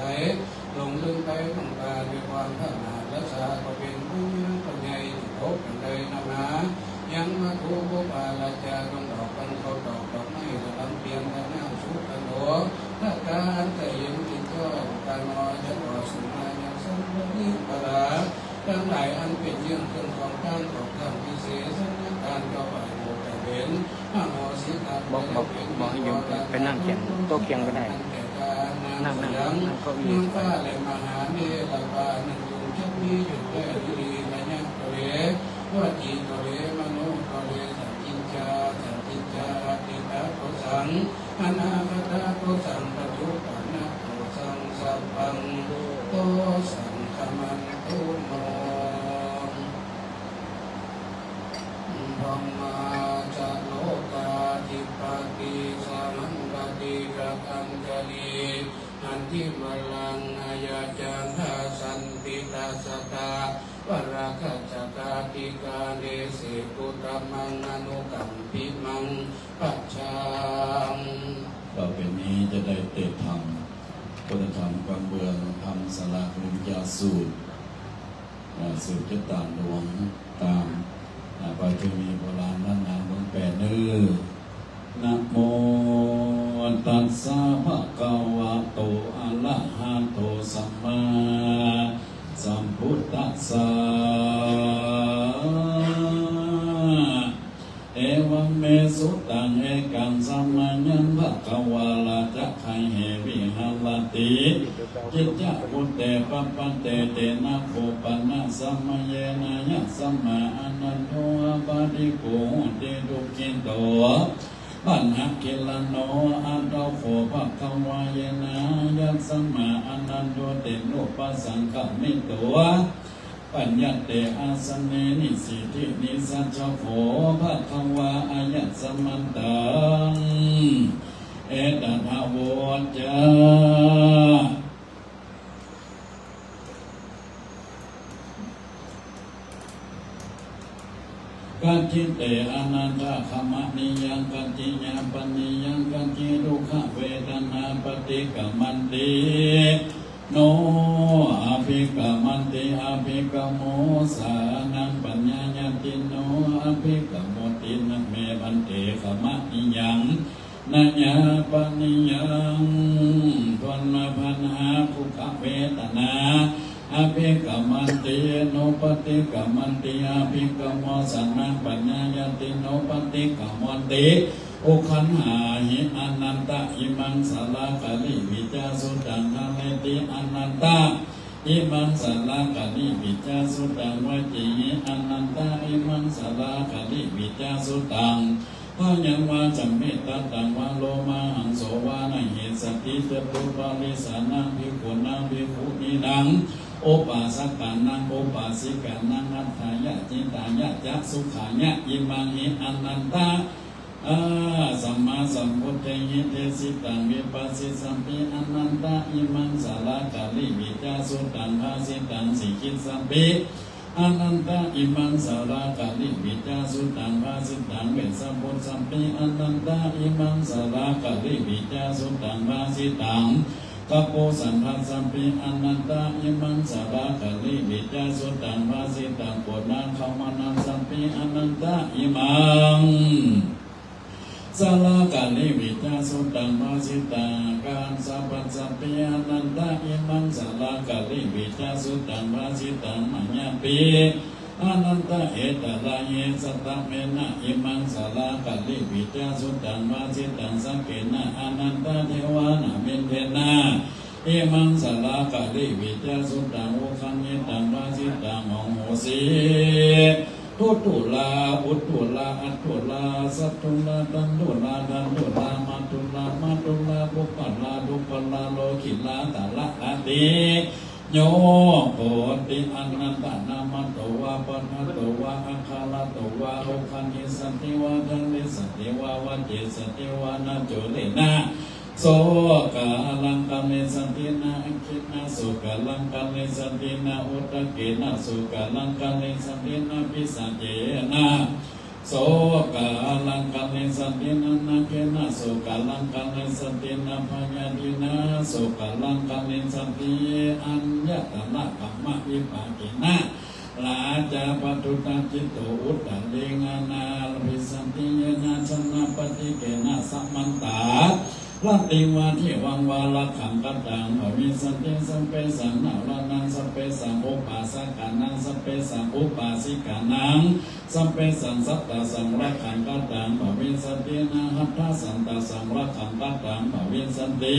ຫຼົງລືມໄປຕ້ອງການດ້ວຍຄວາມພະມາລະຊາ ກໍເປັນຜູ້ຍາກຜູ້ໃຫຍ່ທີ່ພົບກັນໄດ້ນຳມາ ຍັງມາຄູບູບາລາຈາ ດອກກັນເຂົ້າດອກດອກໄມ້ ກະລຳປຽງກະນ້ຳສຸກກະໂນ ຖ້າການໃຈເຢັນກິນເຂົ້າກະນອນ ຈະຂໍສຸມາຍັງສັນບະນິປະລາ ທັງຫຼາຍອັນເປັນເລື່ອງເຄື່ອງຂອງທ່ານ ຂອງທ່ານວິເສສນະການ ເຈົ້າໄປໂປດໄປເຫັນ ມະໂຫສິກຳ ບອກ ບອກ ບອກໃຫ້ໂยมไป ไปนั่งเขียนโต๊ะเขียนก็ได้ นั่ง นั่ง นั่งเก้าอี้ ນາງຟ້າ ແລະ ມະຫາເນລະປາ ນັ້ນ ຈົ່ງຈັກມີຢູ່ແລະຢູ່ດີ ກາຍະທະເລ ວະຈີທະເລ ມະໂນທະເລ ສັນທິດຈາ ສັນທິດຈາ ອະດີຕະໂທສັງ ອະນາຄະຕະໂທສັງ ປັດຈຸປະນະໂທສັງ ສັບພັງໂທສັງ ຄະມັນຕຸໂນ Brahmā ca lokādhipatī sahampati katañjalī nandivaḍḍhanaṃ ayañchandasam tidassatā valakajjatā tikānesi uttamaṃ anukampimaṃ pacchaṃ. ຕໍ່ໄປນີ້ຈະໄດ້ເຕະທຳ ຄຸນນະທຳກຳເບື້ອງ ທຳສາລາ ຄຸນຍາສູດ ອ່າ ສືບຈາກຕາຫຼວງ ຕາມ ອ່າ ປະເພນີໂບລານລ້ານນາເມືອງແປເນີ. Namo tassa bhagavato arahato sammāsambuddhassa. Evaṃ me sutaṃ. Ekaṃ samayaṃ bhagavā rājagahe viharati cittakute pabbajje tena kho pana samayena. Yasmā ānando appatikkho hoti dukkhito anagilāno. Atha kho bhagavā yena yasmā ānando tenupasaṅkamitva paññate āsane nisīdi. Nisajja kho bhagavā āyasmantaṃ etadavoca. Kacci te anattā khamanīyaṃ, kacci yāpanīyaṃ, kacci dukkhavedanā paṭikkama ti no abhikkama ti abhikkamo, sanaṃ paññāya ti no abhikkamoti. Na me bhante khamanīyaṃ, na yāpanīyaṃ. Dunnappaṇṇā dukkhavedanā abhikkama ti no paṭikkama ti abhikkamo, sanaṃ paññāya ti no paṭikkamoti. Uggahāhi anattā. Imaṃ sārāgārī vīcā sutaṃ dhāreti anattā. Imaṃ Sālakalivijjasutaṃ vacihi Ananta, imaṃ Sālakalivijjasutaṃ. Bhayaṃ vā ca me tattaṃ vā lomāhaṃso vā na hessati, catupparisānaṃ bhikkhūnaṃ bhikkhunīnaṃ upāsakānaṃ upāsikānaṃ atthāya hitāya ca sukhāya. Imaṃ hi Ananta sammāsambuddhehi desitaṃ vipassasampi Ananta, imaṃ Sālakalivijjasutaṃ bhāsitaṃ sikhissampi Ananta, imaṃ Sālakalivijjasutaṃ bhāsitaṃ vessabhussampi Ananta, imaṃ Sālakalivijjasutaṃ bhāsitaṃ kaposaddassampi Ananta, imaṃ Sālakalivijjasutaṃ bhāsitaṃ puṇṇāgamanassampi Ananta, imaṃ Sālakalivijjasutaṃ bhāsitaṃ kassapassampi Ananta, imaṃ Sālakalivijjasutaṃ bhāsitaṃ mayāpi Ananta, etarahi saddhamena imaṃ Sālakalivijjasutaṃ bhāsitaṃ sakkena Ananta, devānaṃ vindena imaṃ Sālakalivijjasutaṃ ugganditaṃ bhāsitaṃ ahosi. Dutturā utturā aṭṭhurā saṭṭhurā taṇṭhurā daṭṭhurā mathurā mathurā puggalā duggalā lokilā tarātiyo koti. Anantanāmato vā pahāto vā aggarato vā uggandissati vā darissati vā vacessati vā na cūḷena sokāraṃ karissati na aggena sokāraṃ karissati na udakena sokāraṃ karissati na pisācena sokāraṃ karissati na nāgena sokāraṃ karissati na bhayādinā sokāraṃ karissati. Aññatarakammavipākena rājā paccuddacittā uttariṃ anālapisati yena janapatikena samantā rattiṃ vā devaṃ vā rakkhaṃ kathaṃ bhavissati. Sabbesaṃ nārānaṃ sabbesaṃ upāsakānaṃ sabbesaṃ upāsikānaṃ sabbesaṃ sattāsaṃ rakkhaṃ kathaṃ bhavissati. Nāhatthasaṅ tāsaṃ rakkhaṃ kathaṃ bhavissati.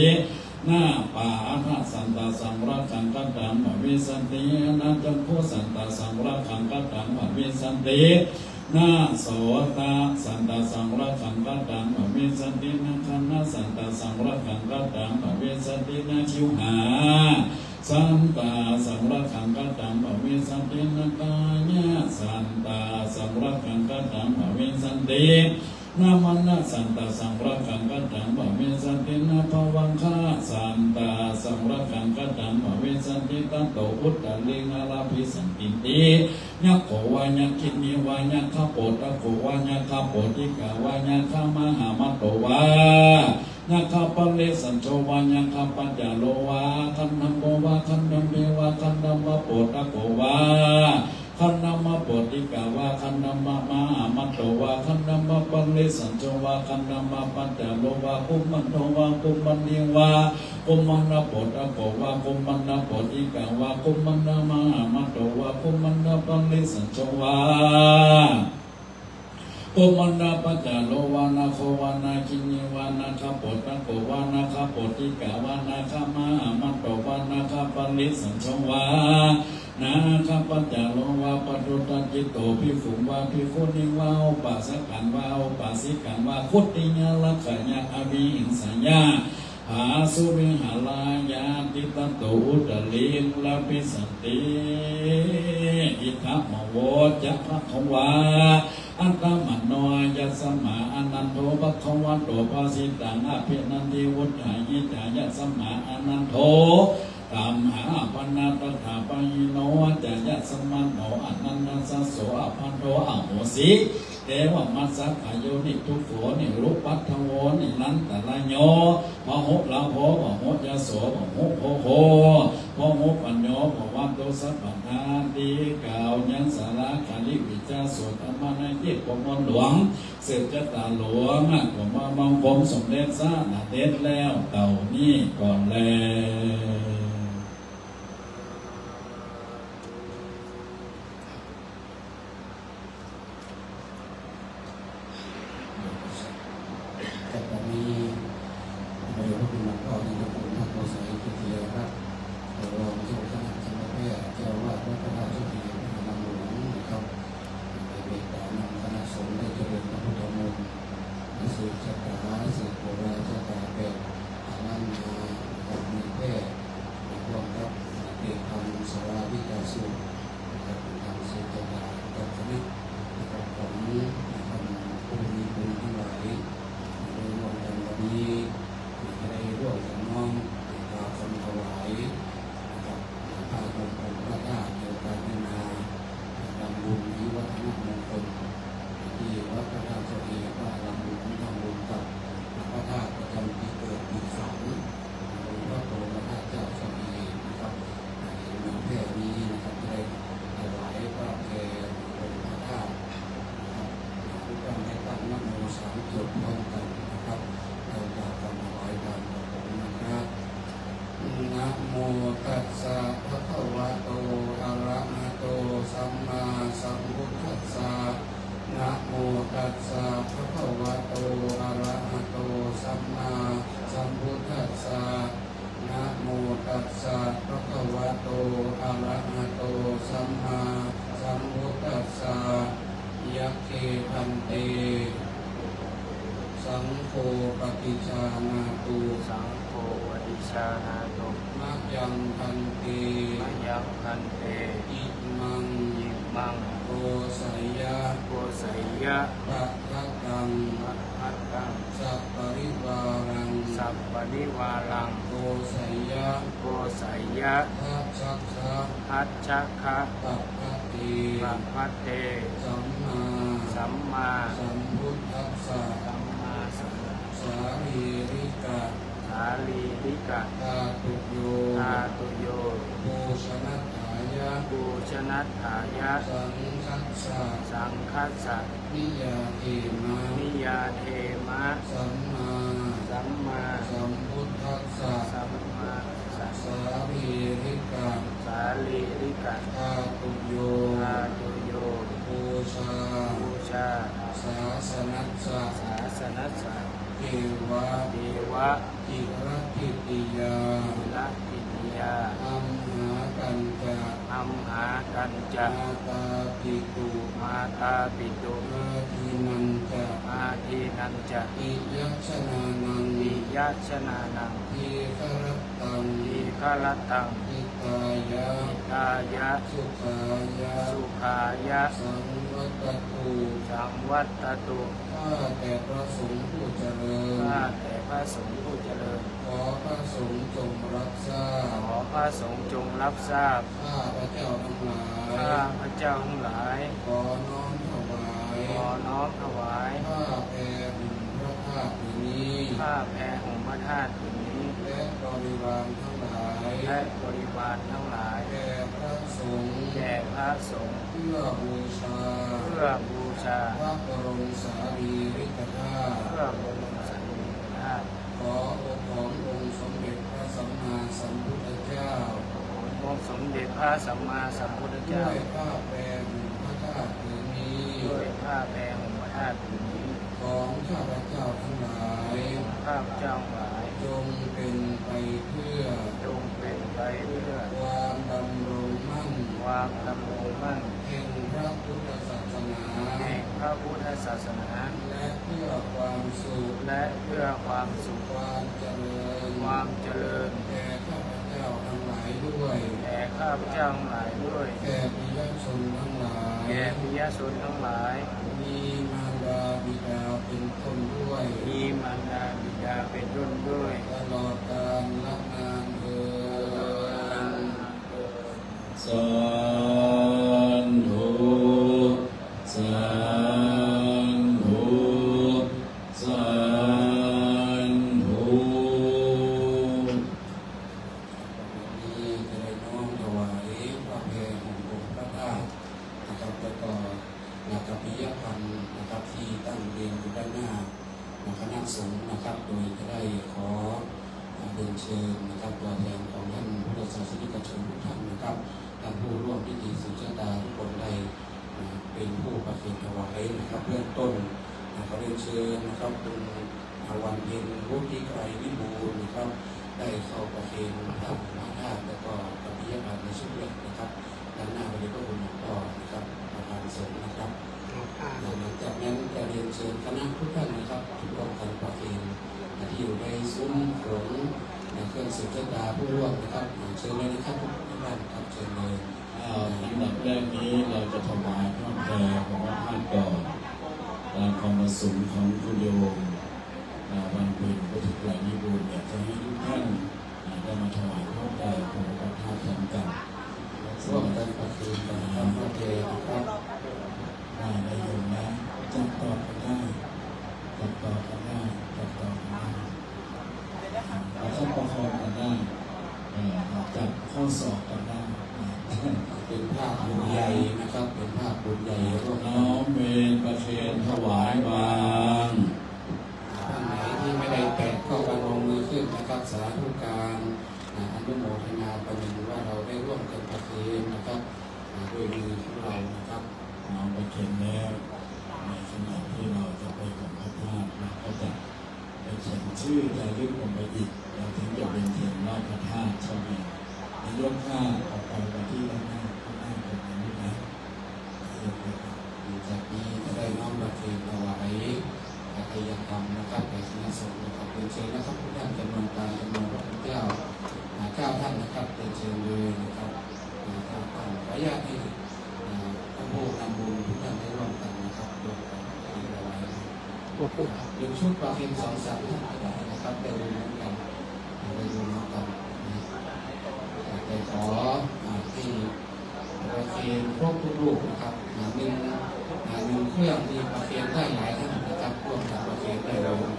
Nāpādasaṅ tāsaṃ rakkhaṃ kathaṃ bhavissati. Nācakkhusaṅ tāsaṃ rakkhaṃ kathaṃ bhavissati. Nāsotasaṅ tāsaṃ rakkhaṃ kathaṃ bhavissati. Nāghānasaṅ tāsaṃ rakkhaṃ kathaṃ bhavissati. Nājihvāsaṅ tāsaṃ rakkhaṃ kathaṃ bhavissati. Nākāyasaṅ tāsaṃ rakkhaṃ kathaṃ bhavissati. Nāmānasaṅ tāsaṃ rakkhaṃ kathaṃ bhavissati. Nābhavaggasaṅ tāsaṃ rakkhaṃ kathaṃ bhavissati. Tato uttariṃ ārabbhisati. Yakkho vā yakkhini vā yakkhapotako vā yakkhapottikā vā yakkhamahāmatto vā yakkhaparisañño vā yakkhapācālo vā gandhabbo vā gandhabbī vā gandhabbapotako vā gandhabbapottikā vā gandhabbamahāmatto vā gandhabbaparisañño vā gandhabbapācālo vā kumbhaṇḍo vā kumbhaṇḍī vā kumbhaṇḍapotako vā kumbhaṇḍapottikā vā kumbhaṇḍamahāmatto vā kumbhaṇḍaparisañño vā kumbhaṇḍapācālo vā nāgo vā nāgini vā nāgapotako vā nāgapottikā vā nāgamahāmatto vā nāgaparisañño vā nāgapācālo vā paccuddacittā bhikkhu vā bhikkhunī vā upāsakaṃ vā upāsikaṃ vā khuttiya lakkhāya avihiṃsāya phāsuvihārāyāti. Tato uttariṃ ārabbhisati. Idamavoca bhagavā. Attamanā tassa mā ānando bhagavato bhāsitaṃ abhinandiṃ. Vuṭṭhāhi ca yasmā ānando dhammāpanā tathāpahino ca yasmā no ānandassā so abhāso ahosi. Evaṃ majjhakkāyo niddukkho nirupaddavo nirantarāyo bahulābho bahuyaso bahubhogo bahupajjo bhavantu sabbadā. ที่กล่าวยังสาลาการิวิจาสูตรธรรมะในที่ประมวลหลวง สืบชะตาหลวง ขอมามอบความสำเร็จสำเร็จแล้วเต่านี้ก่อนแล ต่อไปนี้ พระเดชพระคุณหลวงพ่อธีรพงษ์ นาคโกไสย กิติยารัตน์ รองเจ้าคณะจัง saṅgho paṭijānātu. Mayaṃ bhante, mayaṃ bhante, imaṃ, imaṃ, gosayya, gosayya, bhadataṃ, bhadataṃ, saparivāraṃ, saparivāraṃ, gosayya, gosayya, dajaggaṃ, dajaggaṃ, pabbaje, pabbaje, sammā, sammā, sambuddhassa, sammā, sammā, sārīrika, sārīrika, dhātuyo, dhātuyo, bhojanatthāya, bhojanatthāya, saṅghassa, saṅghassa, niyyādema, niyyādema, sammā, sammā, sambuddhassa, sammā, sammā, sārīrika, sārīrika, dhātuyo, dhātuyo, bhojā, bhojā, sāsanassa, sāsanassa, deva, deva, gilagaṭṭhitiyā, gilagaṭṭhitiyā, amhākañca, amhākañca, mātāpitu, mātāpitu, ādīnañca, ādīnañca, piyajanānaṃ, piyajanānaṃ, dīgharattaṃ, dīgharattaṃ, hitāya, hitāya, sukhāya, sukhāya, saṃvattatu, saṃvattatu. ข้าแต่พระสงฆ์ผู้เจริญ ข้าแต่พระสงฆ์ผู้เจริญ ขอพระสงฆ์จงรับทราบ ขอพระสงฆ์จงรับทราบ ข้าพระเจ้าทั้งหลาย ข้าพระเจ้าทั้งหลาย ขอน้อมถวาย ขอน้อมถวาย ผ้าแพรห่มพระธาตุผืนนี้ ผ้าแพรห่มพระธาตุผืนนี้ และบริวารทั้งหลาย และบริวารทั้งหลาย แด่พระสงฆ์ แด่พระสงฆ์ เพื่อบูชา เพื่อบูชา พระบรมสารีริกธาตุ พระบรมสารีริกธาตุ ขอองค์ขององค์สมเด็จพระสัมมาสัมพุทธเจ้า ขององค์สมเด็จพระสัมมาสัมพุทธเจ้า ด้วยผ้าแพรห่มพระธาตุผืนนี้ ด้วยผ้าแพรห่มพระธาตุผืนนี้ ของข้าพเจ้าทั้งหลาย ของข้าพเจ้าทั้งหลาย จงเป็นไปเพื่อ จงเป็นไปเพื่อ ความดำรงมั่น ความดำรงมั่น แห่งพระพุทธศาสนา แห่งพระพุทธศาสนา และเพื่อความสุข และเพื่อความสุข ความเจริญ ความเจริญ แก่ข้าพเจ้าทั้งหลายด้วย แก่ข้าพเจ้าทั้งหลายด้วย แก่ปิยชนทั้งหลาย แก่ปิยชนทั้งหลาย มีมารดาบิดาเป็นต้นด้วย มีมารดาบิดาเป็นต้นด้วย ตลอดกาลนานเทอญ สาธุ สาธุ สาธุ วันนี้จะได้น้อมถวายผ้าแพรห่มองค์พระธาตุนะครับ แล้วก็ นะครับ ปิยพันธ์นะครับ ที่ตั้งเรียงอยู่ด้านหน้า คณะสงฆ์นะครับ โดยจะได้ขอเรียนเชิญนะครับ ตัวแทนของท่านพุทธศาสนิกชนทุกท่านนะครับ ท่านผู้ร่วมพิธีสืบชะตาทุกคนได้ เป็นผู้ประเคนถวายนะครับ เบื้องต้น ขอเรียนเชิญนะครับ คุณวันเพ็ญ วุฒิไกรวิบูลย์นะครับ ได้เข้าประเคนพระมหาธาตุ แล้วก็ปิยพันธ์ในชุดแรกนะครับ ด้านหน้าพระเดชพระคุณหลวงพ่อนะครับ ประธานสงฆ์นะครับ หลังจากนั้นจะเรียนเชิญคณะทุกท่านนะครับ ร่วมกันประเคนที่อยู่ในซุ้มของเครื่องสืบชะตาผู้ร่วมนะครับ เชิญเลยนะครับ ทุกท่านครับ เชิญเลย อ่า อันดับแรกนี้เราจะถวายผ้าแพรของพระธาตุก่อน ตามความประสงค์ของคุณโยม อ่า วันเพ็ญ วุฒิไกรวิบูลย์ อยากจะให้ทุกท่าน อ่า ได้มาถวายผ้าแพรของพระธาตุพร้อมกัน ร่วมกันประเคนกันนะครับ ผ้าแพรนะครับ อ่า ได้โยมนะ จับต่อกันได้ จับต่อกันได้ จับต่อกันได้ ประคับประคองกันได้ เอ่อ จับข้อศอกกันได้ เป็นภาพบุญใหญ่นะครับ เป็นภาพบุญใหญ่ร่วมกัน น้อมเบญประเคนถวายบาง ท่านไหนที่ไม่ได้แตะก็พนมมือขึ้นนะครับ สาธุการ อ่า อนุโมทนาประหนึ่งว่าเราได้ร่วมกันประเคนนะครับ อ่า ด้วยมือของเรานะครับ น้อมประเคนแล้ว ในขณะที่เราจะไปของพระธาตุ เราก็จะไปเขียนชื่อจารึกลงไปอีก เราถึงจะเป็นเขียนไหว้พระธาตุใช่ไหม ในยกผ้าออกไปวันที่ด้านหน้า ข้างหน้าตรงนั้นนะ หลังจากนี้จะได้น้อมประเคนถวายอภัยธรรมนะครับ แด่คณะสงฆ์นะครับ เรียนเชิญนะครับ ทุกท่านจะ นะครับ เรียนเชิญเลยนะครับ อ่า ท่านขออนุญาตให้ อ่า ท่านผู้นำบุญทุกท่านได้ร่วมกันนะครับ ร่วมกันถวาย โอ้โห เป็นชุดประเคนสองสามท่านก็ได้นะครับ ได้บุญเหมือนกัน ได้บุญเหมือนกันนะ แต่ขอ อ่า ให้ประเคนครบทุกรูปนะครับ อ่า หนึ่ง อ่า หนึ่งเครื่องที่ประเคนได้หลายท่านนะครับ ร่วมกันประเคนได้เลย วัน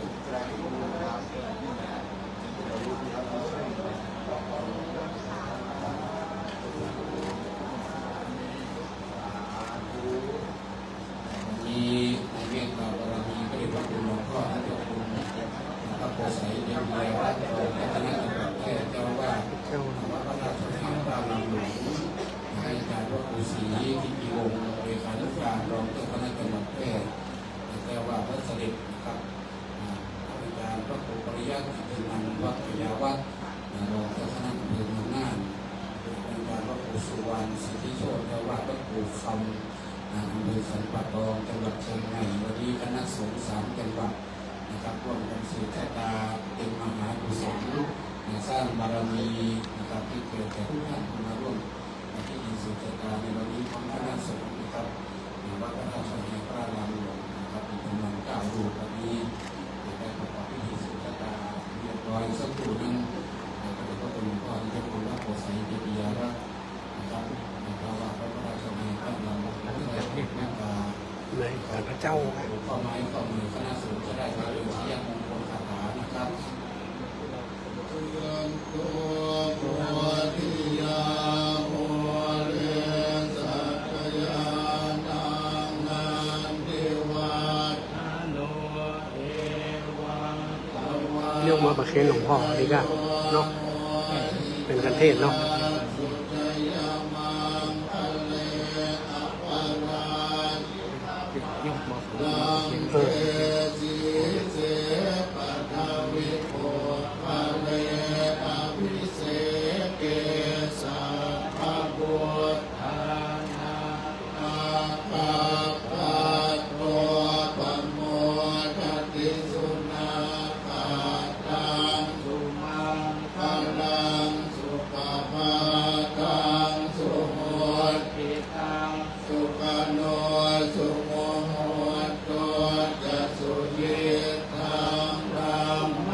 นี้ในเมตตาบารมีพระเดชพระคุณหลวงพ่อท่านเจ้าคุณพระโพธิ์ไสยเย็นเยียวัฒน์รองเจ้าคณะจังหวัดแพร่ เจ้าอาวาสวัดพระธาตุช่อแฮพระอารามหลวง ให้อาจารย์พระครูศรีกิติวงศ์เลขานุการรองเจ้าคณะจังหวัดแพร่ เจ้าอาวาสวัดเสด็จนะครับ อ่า อาจารย์พระครูปริยัติกิตินันท์วัดพญาวัฒน์ อ่า รองเจ้าคณะอำเภอเมืองน่าน อาจารย์พระครูสุวรรณสิทธิโชติ เจ้าอาวาสวัดภูคำ อ่า อำเภอสันป่าตอง จังหวัดเชียงใหม่ วันนี้คณะสงฆ์สามจังหวัดนะครับ ร่วมกันสืบชะตาเป็นมหากุศล อ่า สร้างบารมีนะครับ ที่เกิดจากทุกท่านที่มาร่วม พิธีสืบชะตาในวันนี้ของคณะสงฆ์นะครับ วัดพระธาตุช่อแฮพระอารามหลวงนะครับ เป็นจำนวนเก้ารูป วันนี้ได้ประกอบพิธีสืบชะตาเรียบร้อยสักครู่หนึ่ง แล้วก็เดี๋ยวก็เป็นหลวงพ่อที่เจ้าคุณพระโพธิ์ไสยเจดียารักษ์นะครับ เพราะว่าวัดพระธาตุช่อแฮพระอารามหลวงได้เมตตา เลยสารพระเจ้า ผูกข้อไม้ข้อมือ คณะสงฆ์จะได้ไปเป็นชัยมงคลคาถานะครับ Jayanto bodhiyā mūle sakyānaṃ nandivaḍḍhano evaṃ เรียกมาประเคนหลวงพ่อดีกว่าเนาะ เป็นกันเทศเนาะ tvaṃ sujayaṃ maṅgale aparājitapallaṅke sīse paṭhavipokkhare abhiseke sabbabuddhānaṃ aggappatto pamodati. Sunakkhattaṃ sumaṅgalaṃ supabhātaṃ suhuṭṭhitaṃ sukhaṇo sumuhutto ca suyiṭṭhaṃ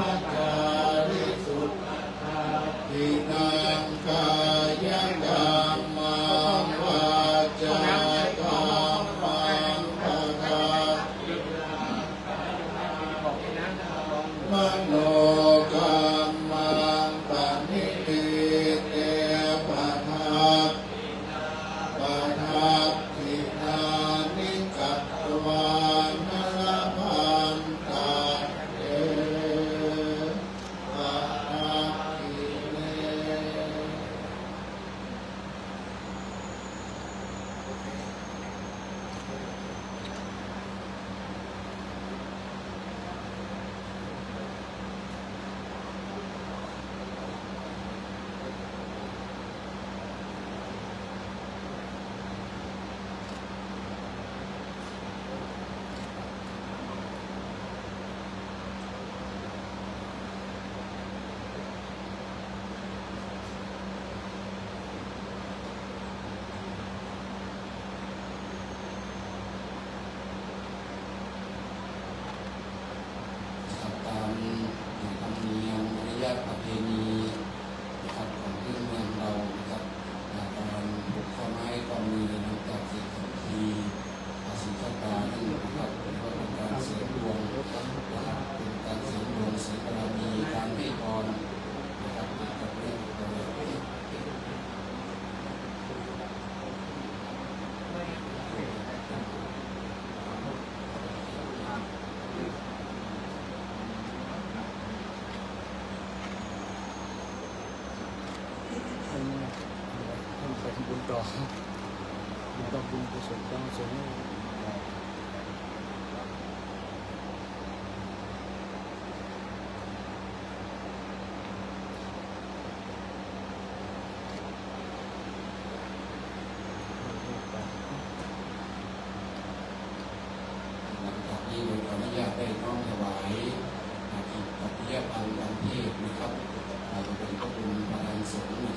brahmacārisu padakkhiṇaṃ kāyakammaṃ vācākammaṃ padakkhiṇaṃ manokammaṃ paṇidhī te padak padakkhiṇāni katvāna labhantatthe padakkhiṇe. ตามธรรมเนียมอริยประเพณีนะครับของพื้นเมืองเรานะครับ การผูกข้อไม้ข้อมือหลังจากเสร็จพิธี อาสิทธิ์ชะตานั่นนะครับ ก็เป็นการเสริมดวงนะครับ เป็นการเสริมดวงเสริมบารมี การให้พรนะครับ เกี่ยวกับเรื่องของ ท่านไปทำบุญต่อ บุญต่อบุญกุศลต่อกุศล หลังจากนี้เราขออนุญาตได้น้อมถวาย อาทิตย์ปัจจยทานการเทศน์นะครับ อาจจะเป็นพระคุณประธานสงฆ์นะ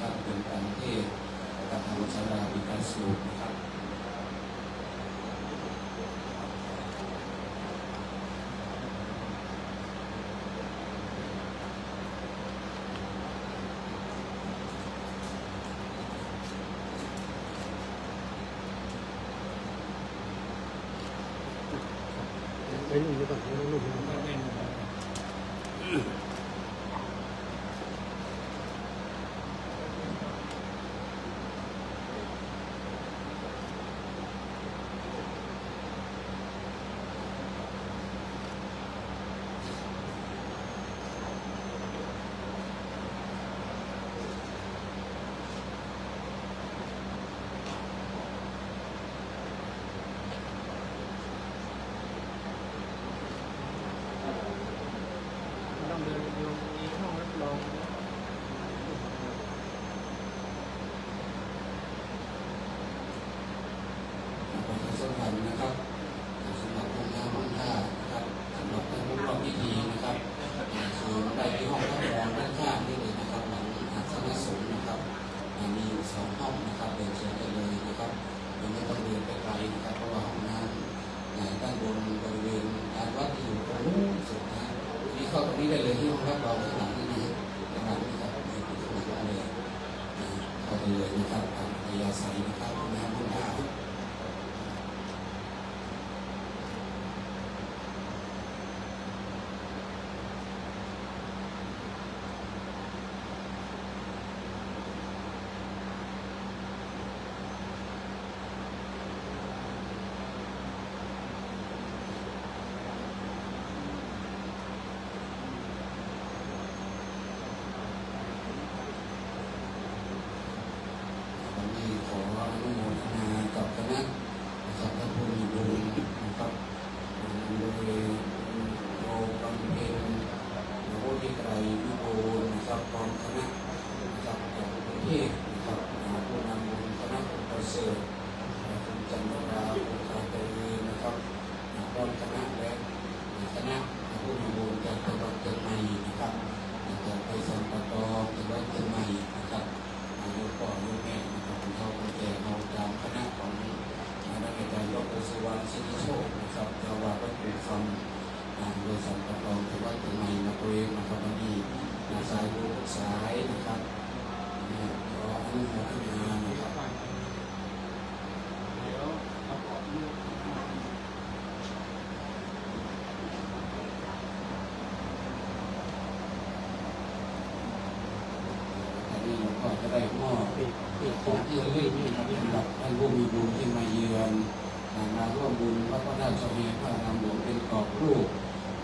นุ่มหรือเปล่า ไม่ได้นุ่มหรือเปล่า ต้องเดินลงอีกห้องรับรอง ประชาสัมพันธ์นะครับ สำหรับห้องน้ำห้องท่านะครับ สำหรับท่านผู้ร่วมพิธีนะครับ เชิญได้ที่ห้องรับรองด้านข้างนี้เลยนะครับ หลังอาสนสงฆ์นะครับ มีอยู่สองห้องนะครับ เรียนเชิญได้เลยนะครับ ยังไม่ต้องเดินไปไกลนะครับ เพราะว่าห้องน้ำ อ่า ด้านบนบริเวณลานวัดที่อยู่ตรงนู้นสุดนะฮะ นี่เข้าตรงนี้ได้เลย ที่ห้องรับรองข้างหลังนี่นะฮะ ข้างหลังนี่ครับ ข้างหลังได้เลยนะ เข้าไปเลยนะครับ ตามอัธยาศัยนะครับ ห้องน้ำห้องท่า วันนี้ขออนุโมทนากับคณะนะครับ ท่านผู้มีบุญนะครับ นำโดยคุณโยมบำเพ็ญ วุฒิไกรวิบูลย์นะครับ พร้อมคณะนะครับ จากกรุงเทพฯนะครับ อ่า ผู้นำบุญคณะองค์ประเสริฐ อ่า คุณจันทรา คุณอาเจริญนะครับ อ่า พร้อมคณะและ อ่า คณะ อ่า ผู้มีบุญจากจังหวัดเชียงใหม่นะครับ อ่า จากไปสันป่าตองจังหวัดเชียงใหม่นะครับ อ่า โยมพ่อโยมแม่นะครับ ผู้เฒ่าผู้แก่เราตามคณะของ อ่า ท่านอาจารย์ดอกเตอร์สุวรรณ สิริโชตินะครับ เจ้าอาวาสวัดกุ่งคำ อ่า โดยสันป่าตองจังหวัดเชียงใหม่มาเตรียมนะครับ วันนี้ อ่า สายบุญทุกสายนะครับ อ่า ขออนุโมทนานะครับ อันนี้เราก็จะได้มอบของที่ระลึกนะครับ สำหรับท่านผู้มีบุญที่มาเยือน อ่า มาร่วมบุญวัดพระธาตุช่อแฮพระอารามหลวง เป็นกรอบรูป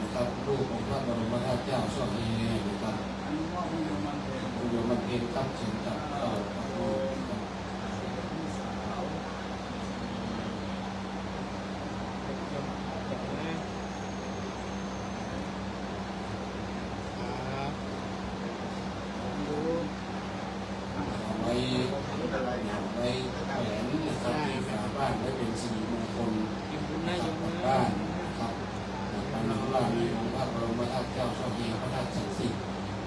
นะครับ รูปองค์พระบรมธาตุเจ้าช่อแฮนะครับ อันนี้มอบให้โยมบำเพ็ญ คุณโยมบำเพ็ญครับ เชิญจับเจ้าพระรูปนะครับ ครับ เอาไว้ เอาไว้แขวนนะครับ ที่ฝาบ้าน ไว้เป็นสิริมงคลนะครับ กับบ้านนะครับ ประหนึ่งว่ามีองค์พระบรมธาตุเจ้าช่อแฮ พระธาตุศักดิ์สิทธิ์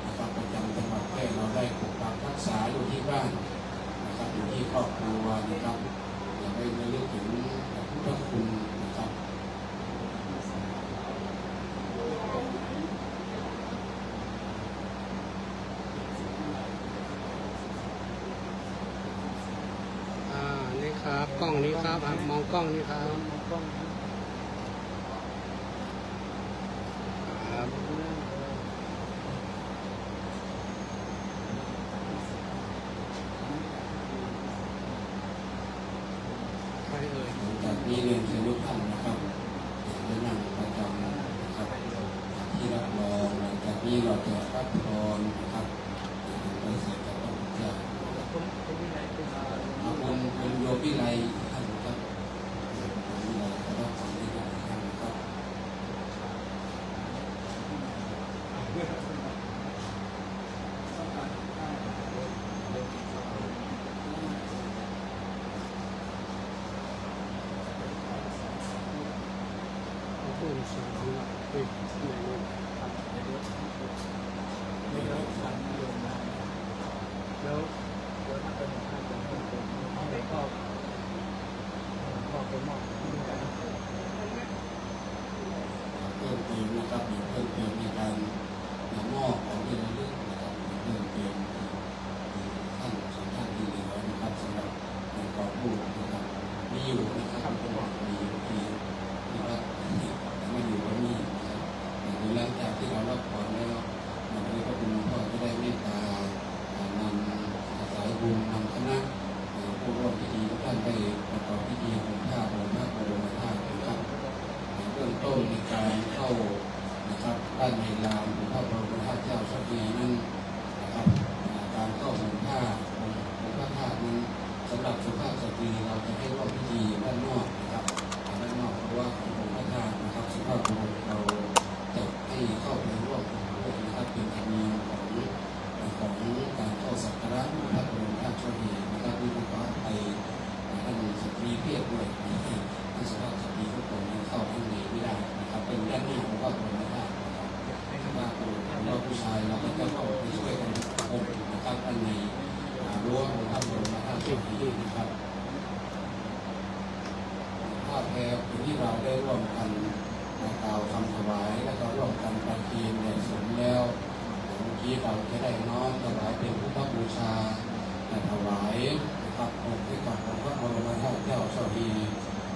นะครับ ประจำจังหวัดแพร่ เราได้ปกปักรักษาอยู่ที่บ้านนะครับ อยู่ที่ครอบครัวนะครับ อย่าได้ระลึกถึงพระพุทธคุณนะครับ อ่า นี่ครับ กล้องนี้ครับ อ่ะ มองกล้องนี้ครับ มองกล้องนะ ครับ ใครเอ่ย หลังจากนี้เรียนเชิญทุกท่านนะครับ จะนั่งประจำนะครับ ที่รับรอง หลังจากนี้เราจะรับพรนะครับ ไปเสร็จจากพระพุทธเจ้า คุณ คุณโยมวิไลท่านครับ โยมวิไลก็รับฟังที่ท่านครับ Aku yang salah, aku yang salah. ที่นี่นะครับ ผ้าแพรผืนที่เราได้ร่วมกันกล่าวคำถวาย และก็ร่วมกันประเคนแด่สงฆ์แล้ว เมื่อกี้เราจะได้น้อมถวายเป็นพุทธบูชา ถวายนะครับ องค์ให้กับองค์พระบรมธาตุเจ้าเจ้าฮี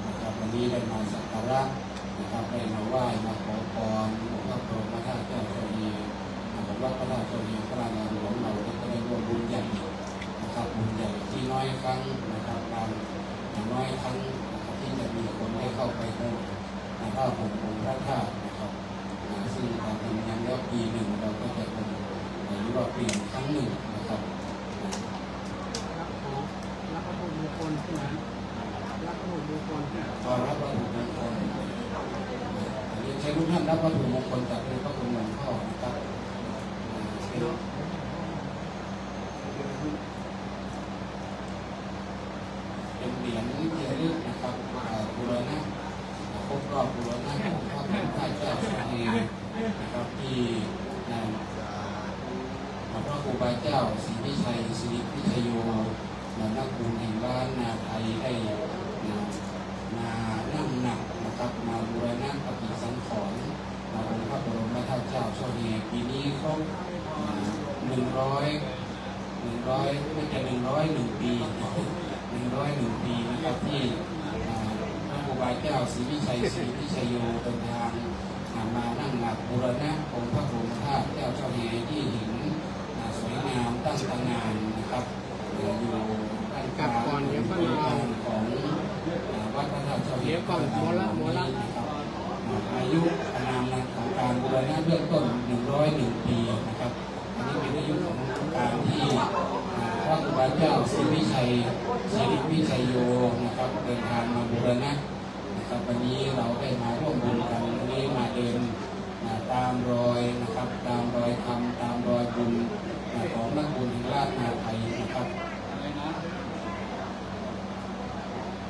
นะครับ วันนี้ได้มาสักการะนะครับ ได้มาไหว้มาขอพรองค์พระบรมธาตุเจ้าเจ้าฮีนะครับ วัดพระธาตุเจ้าฮีพระนารามหลวง เราก็จะได้ร่วมบุญใหญ่นะครับ บุญใหญ่ที่น้อยครั้งนะครับ การน้อยครั้งนะครับ ที่จะมีคนได้เข้าไปในผ้าห่มองค์พระธาตุนะครับ อ่า ซึ่งตามธรรมเนียมแล้วปีหนึ่งเราก็จะคง หรือว่าเปลี่ยนครั้งหนึ่งนะครับ อ่า รับของ รับวัตถุมงคลใช่ไหม รับวัตถุมงคลใช่ไหม ก็รับวัตถุมงคล อ่า อันนี้เชิญทุกท่านรับวัตถุมงคลจากองค์พระคุณหลวงพ่อนะครับ อ่า เป็น เป็นเหรียญที่ระลึกนะครับ อ่า บูรณะ อ่า ครบรอบบูรณะองค์พระบรมธาตุเจ้าเจ้าฮีนะครับ ที่ อ่า พระครูบาเจ้าศรีวิชัย สิริวิชโย นักบุญแห่งล้านนาไทยได้ อ่า มานั่งหนักนะครับ มาบูรณะปฏิสังขรณ์ อ่า องค์พระบรมธาตุเจ้าเจ้าฮี ปีนี้ครบ อ่า หนึ่งร้อย หนึ่งร้อย น่าจะ หนึ่งร้อยหนึ่ง ปี หนึ่งร้อยหนึ่ง ปีนะครับ ที่ อ่า พระครูบาเจ้าศรีวิชัย ศรีวิชโย เดินทาง อ่า มานั่งหลักบูรณะองค์พระบรมธาตุเจ้าเจ้าฮี ที่เห็น อ่า สวยงามตั้งตระหง่านนะครับ อ่า อยู่ด้านกลาง กลับก่อน เดี๋ยวค่อยมา ของ อ่า วัดพระธาตุเจ้าฮี เดี๋ยวก่อน หมดละ หมดละ นะครับ อ่า อายุอานามของการบูรณะเบื้องต้น หนึ่งร้อยหนึ่ง ปีนะครับ อันนี้เป็นอายุของการที่ อ่า พระครูบาเจ้าศรีวิชัย สิริวิชโยนะครับ เดินทางมาบูรณะนะครับ วันนี้เราได้มาร่วมบุญกัน วันนี้มาเดิน อ่า ตามรอยนะครับ ตามรอยธรรม ตามรอยบุญ อ่า ของนักบุญแห่งล้านนาไทยนะครับ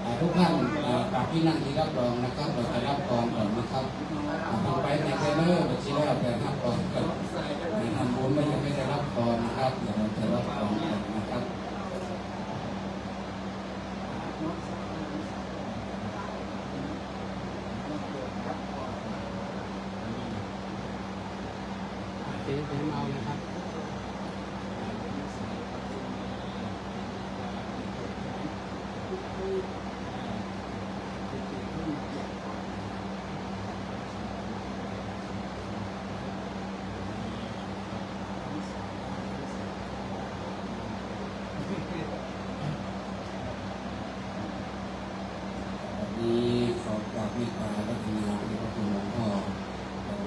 อ่า ทุกท่าน อ่า กลับที่นั่งที่รับรองนะครับ เราจะรับพรก่อนนะครับ อ่า ทำไปในเทรลเลอร์บัญชีแรกแต่รับพรก่อน อ่า ทำบุญไม่ยังไม่ได้รับพรนะครับ เดี๋ยวเราจะรับพรก่อนนะครับ เจ๊เจ๊มาเอาเลยครับ วันนี้ขอกราบเมตตารัตนาพระคุณหลวงพ่อ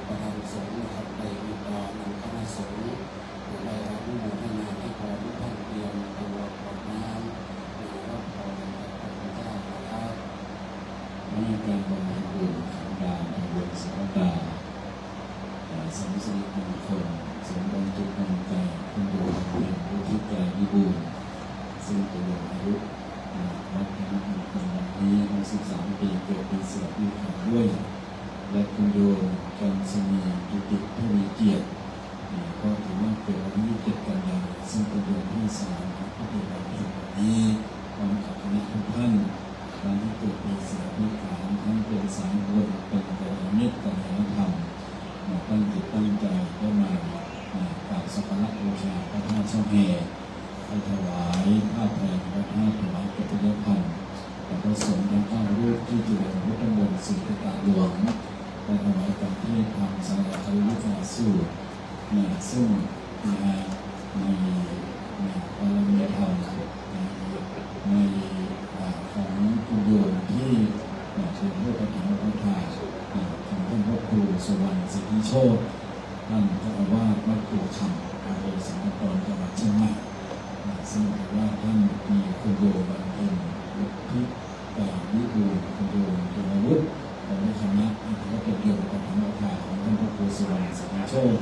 ประธานสงฆ์นะครับ ได้เมตตานำคณะสงฆ์ ได้อนุโมทนาให้พรทุกท่านเตรียมตัวกรวดน้ำ รับพรจากพระคุณเจ้านะครับ ในการบำเพ็ญบุญของการทำบุญสังฆทาน อ่า เสริมสิริมงคล สมดังจิตดังใจ คุณโยมบำเพ็ญพุทธิกาวิบูลย์ ซึ่งเป็นอายุ อ่า วัฒนมงคลวันนี้ หกสิบสาม ปี เกิดปีเสือปีขานด้วย และคุณโยม จันทนี กิติทวีเกียรติ อ่า ก็ถือว่าเกิดวันที่ ยี่สิบเจ็ด กันยายน ซึ่งเป็นเดือนที่สามของพระเดือนเพ็ญวันนี้ พร้อมกับคณะทุกท่าน ท่านที่เกิดปีเสือปีขาน ทั้งเป็นสายบุญ เป็นกัลยาณมิตร กัลยาณธรรม มาตั้งจิตตั้งใจก็มา มากราบสักการะบูชาพระธาตุช่องแฮ ไปถวายผ้าแพรพระธาตุ ถวายกิตติยธรรม แด่พระสงฆ์ทั้งเก้ารูปที่จุลงพุทธมนต์ สี่ประการหลวง ไปถวายกับเทศน์ธรรม สังฆาธิกาสูตร นะ ซึ่ง นะฮะ ใน ในบารมีธรรม ใน ใน อ่า ของคุณโยมที่ นะ เป็นผู้ปฐมอุปัฏฐาก นะ ของท่านพระครูสุวรรณสิทธิโชติ ท่านเจ้าอาวาสวัดกู่คำ อำเภอสันป่าตอง จังหวัดเชียงใหม่ นะ ซึ่งถือว่าท่านมีคุณโยมบำเพ็ญพุทธิ กาวิบูลย์ คุณโยมจุลวุฒิ พร้อมด้วยคณะ อันนี้ก็เป็นโยมอุปัฏฐากของท่านพระครูสุวรรณสิทธิโชติ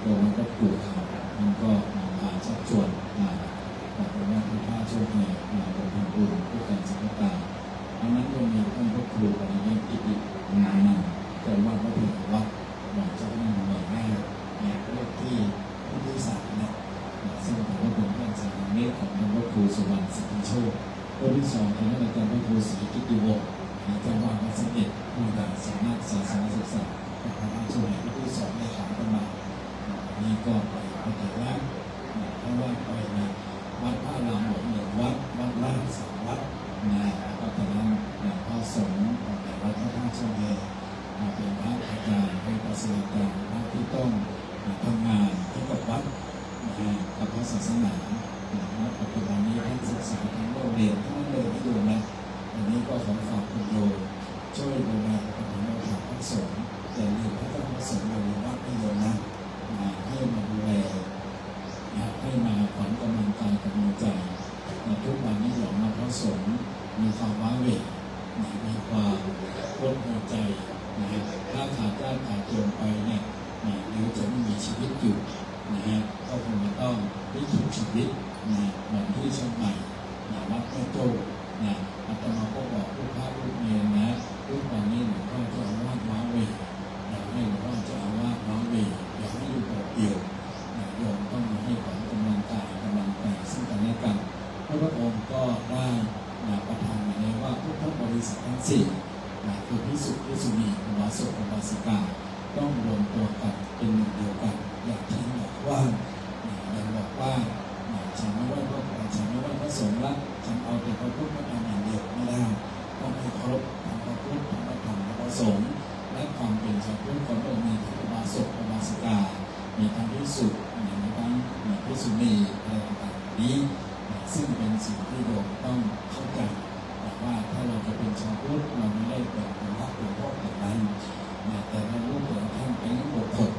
โยมวัดกู่คำ ท่านก็นำพาชักชวนมา มาเป็นวัดพระธาตุช่องแฮ มาบำเพ็ญบุญด้วยกันสังฆทาน อันนั้นก็มีท่านพระครูปริยัติกิติมานันท์ เจ้าอาวาสวัดเทววัด รองเจ้าคณะอำเภอแม่ นะ เลขที่ ที่ที่สามเนี่ย นะ ซึ่งถือว่าเป็นเพื่อนสาขามิตรของท่านพระครู สุวรรณสิทธิโชค รูปที่สองคือท่านอาจารย์พระครูศรีกิตติวงศ์ เจ้าวาดวัดสมเด็จ ผู้อาจารย์สำนักศาสนศึกษา พระราชวัง รูปที่สองเลขาอาตมาวันนี้ก็ไปปฏิบัติแล้ว เพราะว่าไปในวัดพระอารามหลวงหนึ่งวัด วัดราชสามวัดนะ แล้วก็ตอนนั้นนะพระสงฆ์ของแต่วัดพระธาตุช่วงเฮมาเป็นพระอาจารย์ เป็นศาสดาจารย์ พระที่ต้องมาทำงานให้กับวัดนะฮะกับพระศาสนานะฮะปัจจุบันนี้ท่านศึกษาทางโลกเรียนทั้งนั้นเลยนะโยมนะ อันนี้ก็ขอฝากคุณโยมช่วยดูแลอุปถัมภ์พระสงฆ์ อย่าลืมพระเจ้าพระสงฆ์อย่าลืมวัดนะโยมนะ อ่าให้มาดูแลนะให้มาขวัญกำลังกายกำลังใจนะทุกวันนี้หลวงพ่อพระสงฆ์มีความว้าเหวนะมีความปวดหัวใจนะถ้าขาดญาติขาดโยมไปเนี่ยนะเดี๋ยวจะไม่มีชีวิตอยู่นะฮะก็คงจะต้องวิถีชีวิตนะเหมือนที่เชียงใหม่นะวัดแม่โจ้นะอาตมาก็บอกลูกพระลูกเนรนะทุกวันนี้หลวงพ่อเจ้าอาวาสว้าเหว อยากให้หลวงพ่อเจ้าอาวาสว้าเหวอย่าให้อยู่โดดเดี่ยวนะโยมต้องมาให้ขวัญกำลังกายกำลังใจซึ่งกันและกันพระพุทธองค์ก็ได้นะประทานมาแล้วว่าพุทธบริษัททั้งสี่นะคือภิกษุภิกษุณีอุบาสกอุบาสิกาต้องรวมตัวกันเป็นหนึ่งเดียวกัน อย่าทิ้งอย่าขว้างนะยังบอกว่านะฉันไม่ไหว้พระฉันไม่ไหว้พระสงฆ์ละฉันเอาแต่พระพุทธพระธรรมอย่างเดียวไม่ได้ ต้องให้เคารพทั้งพระพุทธทั้งพระธรรมและพระสงฆ์และความเป็นชาวพุทธก็ต้องมีทั้งอุบาสกอุบาสิกา มีทั้งภิกษุมีทั้งภิกษุณีอะไรต่างๆเหล่านี้นะซึ่งเป็นสิ่งที่โยมต้องเข้าใจนะว่าถ้าเราจะเป็นชาวพุทธเราไม่ได้เป็นเป็นพระเป็นพวกอย่างนั้นนะแต่ละรูปแต่ละท่านเป็นบุคคล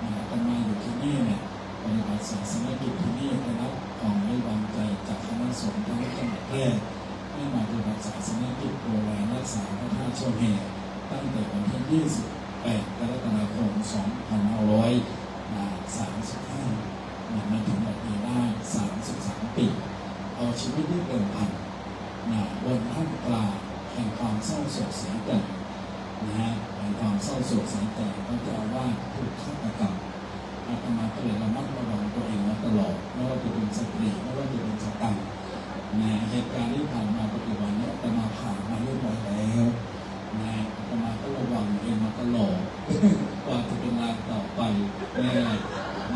นะอาตมาอยู่ที่นี่เนี่ยปฏิบัติศาสนกิจที่นี่ได้รับความไว้วางใจจากคณะสงฆ์ทั้งจังหวัดแพร่ ให้มาปฏิบัติศาสนกิจดูแลรักษาพระธาตุช่วงเฮตั้งแต่วันที่ยี่สิบแปดกรกฎาคมสองพันห้าร้อยสามสิบห้านะมาถึงวันนี้ได้สามสิบสามปี เอาชีวิตนี้เดิมพันนะบนท่ามกลางแห่งความเศร้าโศกเสียใจนะฮะแห่งความเศร้าโศกเสียใจพระเจ้าอาวาสถูกฆาตกรรม อาตมาก็เลยระมัดระวังตัวเองมาตลอดไม่ว่าจะเป็นสตรีไม่ว่าจะเป็นสตังค์นะเหตุการณ์ที่ผ่านมาปัจจุบันนี้อาตมาผ่านมาเรียบร้อยแล้วนะอาตมาก็ระวังเองมาตลอดกว่าจะเป็นรายต่อไปนะ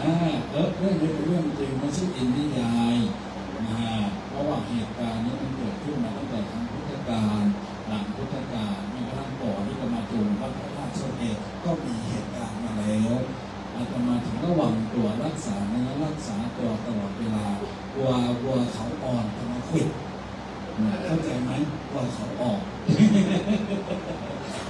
นะเออเรื่องนี้เป็นเรื่องจริงไม่ใช่อินนิยายนะเพราะว่าเหตุการณ์นี้มันเกิดขึ้นมาตั้งแต่ครั้งพุทธกาลหลังพุทธกาลแม้กระทั่งก่อนที่จะมาถึงวัดพระธาตุโชคเฮก็มีเหตุการณ์มาแล้ว อาตมาถึงระวังตัวรักษาเนื้อรักษาตัวตลอดเวลากลัววัวเขาอ่อนจะมาขวิดนะเข้าใจไหมวัวเขาอ่อน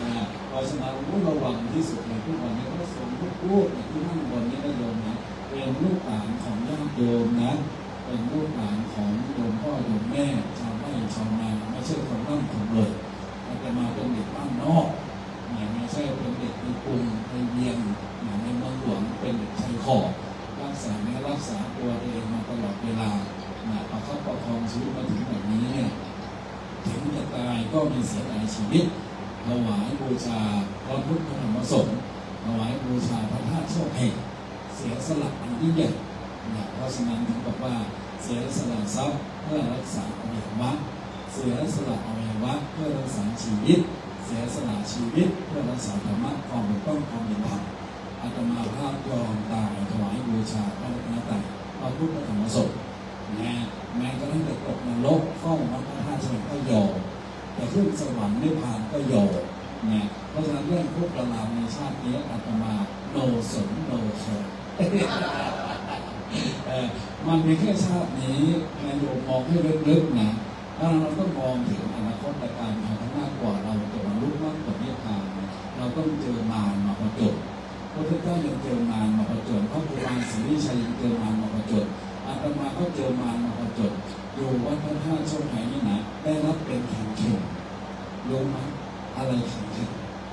นะเพราะฉะนั้นรู้ระวังที่สุดเลยทุกวันนี้พระสงฆ์ทุกรูปเนี่ยที่นั่งบนนี้นะโยมนะเป็นลูกหลานของญาติโยมนะเป็นลูกหลานของโยมพ่อโยมแม่ชาวไร่ชาวนาไม่ใช่คนร่ำคนรวยอาตมาเป็นเด็กบ้านนอก นะไม่ใช่เป็นเด็กในกรุงในเวียงนะในเมืองหลวงเป็นเด็กชายขอบรักษาเนื้อรักษาตัวเองมาตลอดเวลานะประคับประคองชีวิตมาถึงแบบนี้เนี่ยถึงจะตายก็ไม่เสียดายชีวิตถวายบูชาพระพุทธพระธรรมพระสงฆ์ถวายบูชาพระธาตุโชคเฮงเสียสละอันยิ่งใหญ่นะเพราะฉะนั้นถึงบอกว่าเสียสละทรัพย์เพื่อรักษาอวัยวะ เสียสละอวัยวะเพื่อรักษาชีวิต เสียสละชีวิตเพื่อรักษาธรรมะความถูกต้องความเป็นธรรมอาตมาภาพยอมตายถวายบูชาพระรัตนตรัยพระพุทธพระธรรมพระสงฆ์นะแม้กระทั่งจะตกนรกเฝ้าวัดพระธาตุเชิงก็ยอมจะขึ้นสวรรค์นิพพานก็ยอมนะเพราะฉะนั้นเรื่องคุกคามในชาตินี้อาตมา no สน no care เอ่อมันมีแค่ชาตินี้นะโยมมองให้ลึกๆนะ ถ้าเราต้องมองถึงอนาคตการภายข้างหน้ากว่าเราจะบรรลุมรรคผลนิพพานเราต้องเจอมารมาผจญพระพุทธเจ้ายังเจอมารมาผจญพระครูบาศรีวิชัยยังเจอมารมาผจญอาตมาก็เจอมารมาผจญอยู่วัดพระธาตุโชคชัยนี่นะได้รับเป็นเข่งๆรู้ไหมอะไรเข่ง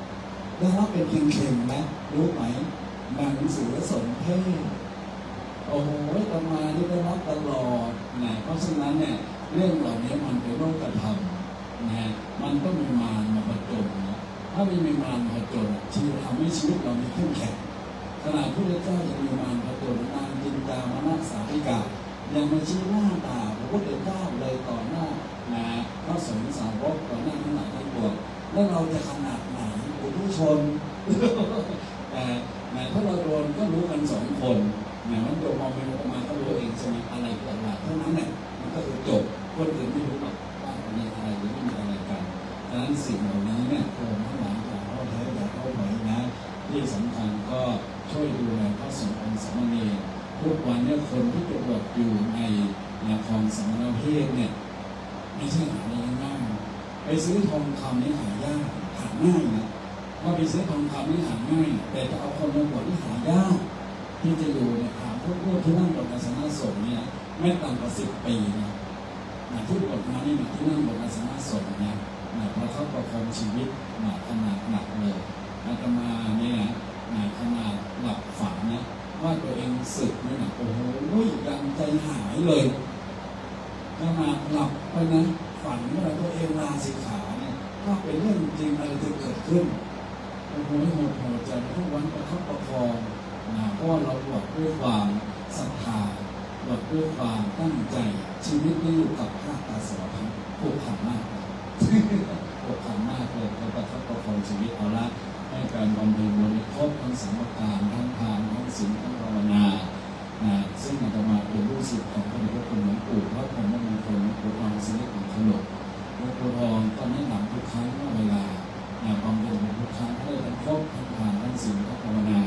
ๆได้รับเป็นเข่งๆนะรู้ไหมหนังสือสนเทศ โอ้โหอาตมานี่ได้รับตลอดนะเพราะฉะนั้นเนี่ยเรื่องเหล่านี้มันเป็นโลกธรรมนะมันต้องมีมารมาผจญนะถ้าไม่มีมารมาผจญที่ทำให้ชีวิตเรามีเข้มแข็งขนาดพระพุทธเจ้ายังมีมารผจญนางจินดามนสาวิกายังมาชี้หน้าด่าพ พระพุทธเจ้าเลยต่อหน้านะพระสงฆ์สาวกต่อหน้าทั้งหลายทั้งปวง แล้วเราจะขนาดไหนปุถุชน แต่แหมถ้าเราโดนก็รู้กันสองคนแหมมันโยมเอาเป็นอุปมาก็รู้เองใช่ไหม อะไรคืออะไรเท่านั้นแหละ มันก็คือจบ คนอื่นไม่รู้หรอกว่ามีอะไรหรือไม่มีอะไรกัน ดังนั้นสิ่งเหล่านี้เนี่ยโยมทั้งหลายอย่าท้อแท้อย่าท้อถอยนะ ที่สำคัญก็ช่วยดูแลพระสงฆ์องค์สามเณร ทุกวันเนี่ยคนที่ไปบวชอยู่ในคลองสามนเภพเนี่ย ไม่ใช่หาได้ง่ายๆ ไปซื้อทองคำนี่หายาก หาง่ายนะ ว่าไปซื้อทองคำนี่หาง่าย แต่จะเอาคนมาบวชนี่หายาก ที่จะอยู่เนี่ย ถามพวกพวกที่นั่งบนอาสนะสงฆ์เนี่ย ไม่ต่ำกว่าสิบปีนะ นะ ที่บวชมานี่นะ ที่นั่งบนอาสนะสงฆ์เนี่ย นะ ประคับประคองชีวิต นะ ขนาดหนักเลย อาตมาเนี่ยนะ นะ ขนาดหลับฝันนะ ว่าตัวเองสึกเนี่ยนะ โอ้โห ยังใจหายเลย ขนาดหลับไปนะ ฝันว่าตัวเองลาสิกขาเนี่ย ถ้าเป็นเรื่องจริงอะไรจะเกิดขึ้น โอ้โห หดหัวใจ ทุกวันประคับประคองนะ เพราะว่าเราบวชด้วยความศรัทธา บวชด้วยความตั้งใจ ชีวิตนี้อยู่กับพระตาสารพัด ผูกพันมาก ผูกพันมากเลย เราประคับประคองชีวิต เอาละ ให้การบำเพ็ญบุญครบทั้งสามประการ ทั้งทาน ทั้งศีล ทั้งภาวนา นะ ซึ่งอาตมาเป็นลูกศิษย์ของพระเดชพระคุณหลวงปู่พระพรหมมงคล หลวงปู่ทองสิริมังคโล หลวงปู่ทองก็แนะนำทุกครั้งว่าเวลา นะ บำเพ็ญบุญทุกครั้งให้ทั้งครบทั้งทานทั้งศีลทั้งภาวนา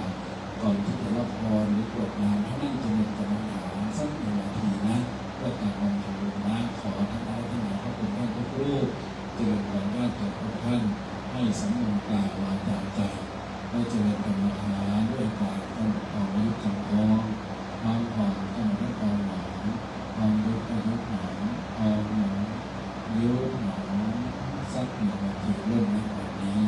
ก่อนที่จะรับพรหรือกรวดน้ำให้นั่งเจริญกรรมฐานสักหนึ่งนาทีนะ เพื่อการบำเพ็ญบุญนะ ขอท่านทั้งหลายพระคุณท่านทุกรูป เจริญพรญาติโยมทุกท่าน ให้สังวรกายวาจาใจ ได้เจริญกรรมฐานด้วยการกำหนดทองอายุคันท้อง ท้องพองกำหนดให้พองหนอ พองยุบอายุหนอ พองหนอ ยุบหนอ สักหนึ่งนาทีเริ่มนับวันนี้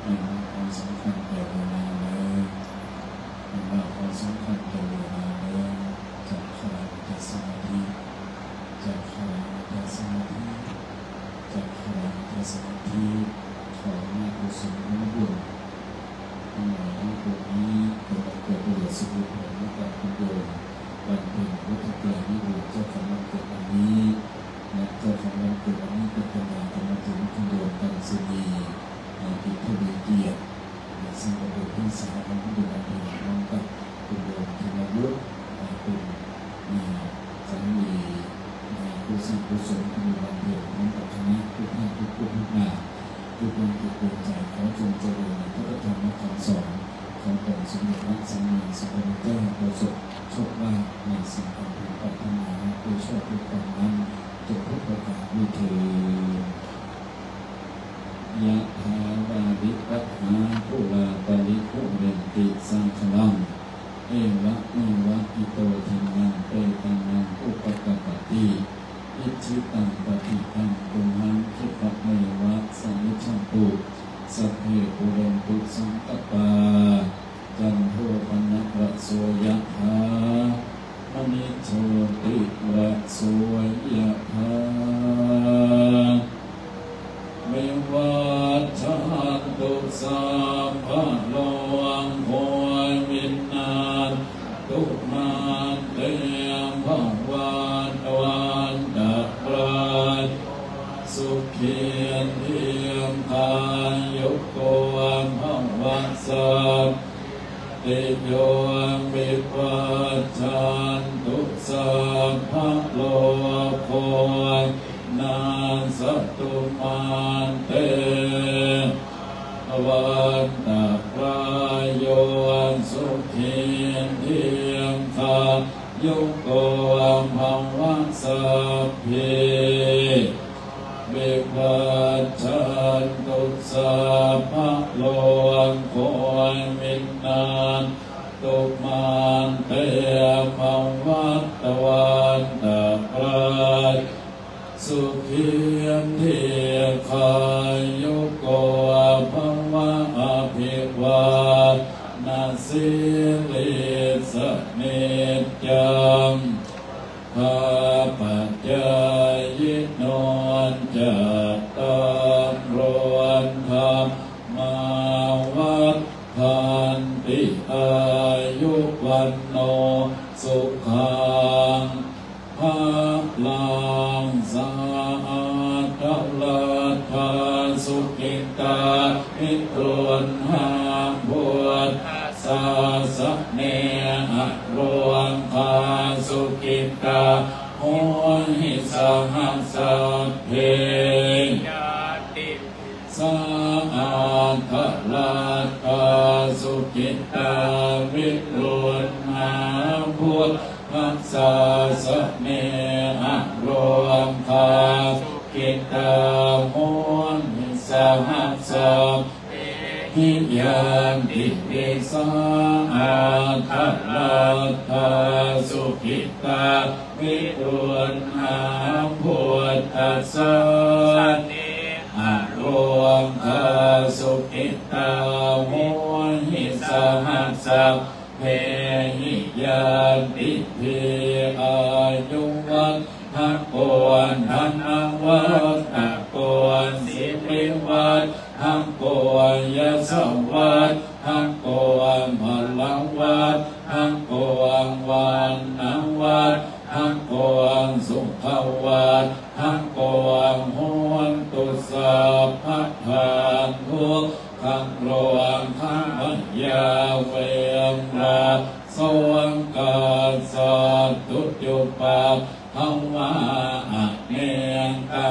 เห็นว่าความสำคัญแก่เวลาแล้ว เห็นว่าความสำคัญแก่เวลาแล้ว จักขราจะสมาธิ จักขราจะสมาธิ จักขราจะสมาธิ ขออำนาจกุศลผลบุญทั้งหลายทั้งปวงนี้ จงบังเกิดประโยชน์สิริผลให้กับคุณโยม วันเพ็ญพุทธเกียรติวิบูลย์ เจ้าของวันเกิดวันนี้ และเจ้าของวันเกิดวันนี้เป็นภรรยาของมาถึงคุณโยมกังสุนี ในกิจทวีเกียรติ และซึ่งก็เป็นพี่สาวของคุณโยมวันเพ็ญ พร้อมกับคุณโยมธีรวุฒิ และเป็น สามี ผู้สร้างกุศลคุณวันเพ็ญ พร้อมกับคณะทุกท่านทุกรูปทุกนาม ทุกดวงจิตดวงใจ ขอจงเจริญในพระธรรมคำสอนขององค์สมเด็จพระสัมมาสัมพุทธเจ้า ประสบโชคลาภในสิ่งอันพึงปรารถนา ด้วยชอบด้วยกรรมนั้น จงทุกประการด้วยเทอญ Yathā vārivahā pūrā paripūrenti sāgaraṃ, evameva ito dinnaṃ petānaṃ upakappati. Icchitaṃ patthitaṃ tumhaṃ khippameva samijjhatu, sabbe pūrentu saṅkappā, cando paṇṇaraso yathā, maṇi jotiraso yathā. Vivajjantu sabbe sabbītiyo vivajjantu, sabbarogo vinassatu, mā te bhavatvantarāyo, sukhī dīghāyuko bhava. Sabbītiyo vivajjantu, sabbarogo vinassatu, mā te bhavatvantarāyo, sukhī dīghāyuko bhava. Abhivādanasīlissa niccaṃ vuḍḍhāpacāyino, cattāro dhammā vaḍḍhanti: āyu vaṇṇo sukhaṃ balaṃ. Atthaladdhā sukhitā viruḷhā buddhasāsane, arogā sukhitā hohi saha sabbehi ñātibhi. Sā atthaladdhā sukhitā viruḷhā buddhasāsane, arogā sukhitā hohi saha sabbehi ñātibhi. Sā atthaladdhā sukhitā viruḷhā buddhasāsane, arogā sukhitā hohi saha sabbehi ñātibhi. Āyuvaḍḍhako dhanavaḍḍhako sirivaḍḍhako yasavaḍḍhako balavaḍḍhako vaṇṇavaḍḍhako sukhavaḍḍhako hotu sabbadā. Dukkharogabhayā verā sokā sattu cupaddavā, anekā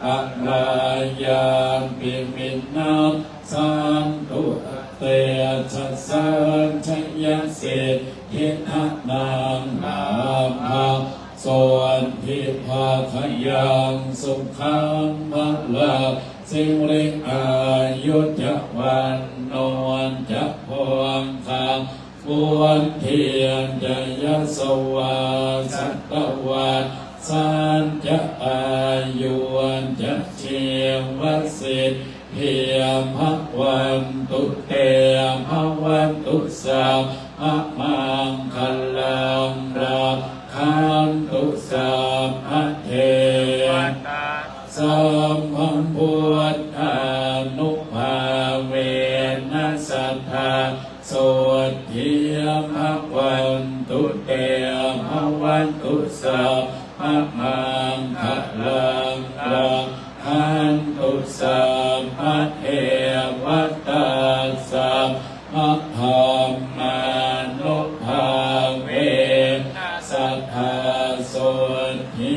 antarāyāpi vinassantu tejasā. Jayasiddhi dhanaṃ lābhaṃ sotthi bhāgyaṃ sukhaṃ balaṃ, siri āyu ca vaṇṇo ca bhogaṃ vuḍḍhī ca yasavā, satavassā ca āyū ca jīvasiddhī bhavantu te. Bhavatu sabbamaṅgalaṃ, rakkhantu sabbadevatā, sabbabuddhānubhāvena sadā sotthī bhavantu te. Bhavatu sabbamaṅgalaṃ, rakkhantu sabbadevatā, sabbadhammānubhāvena sadā sotthī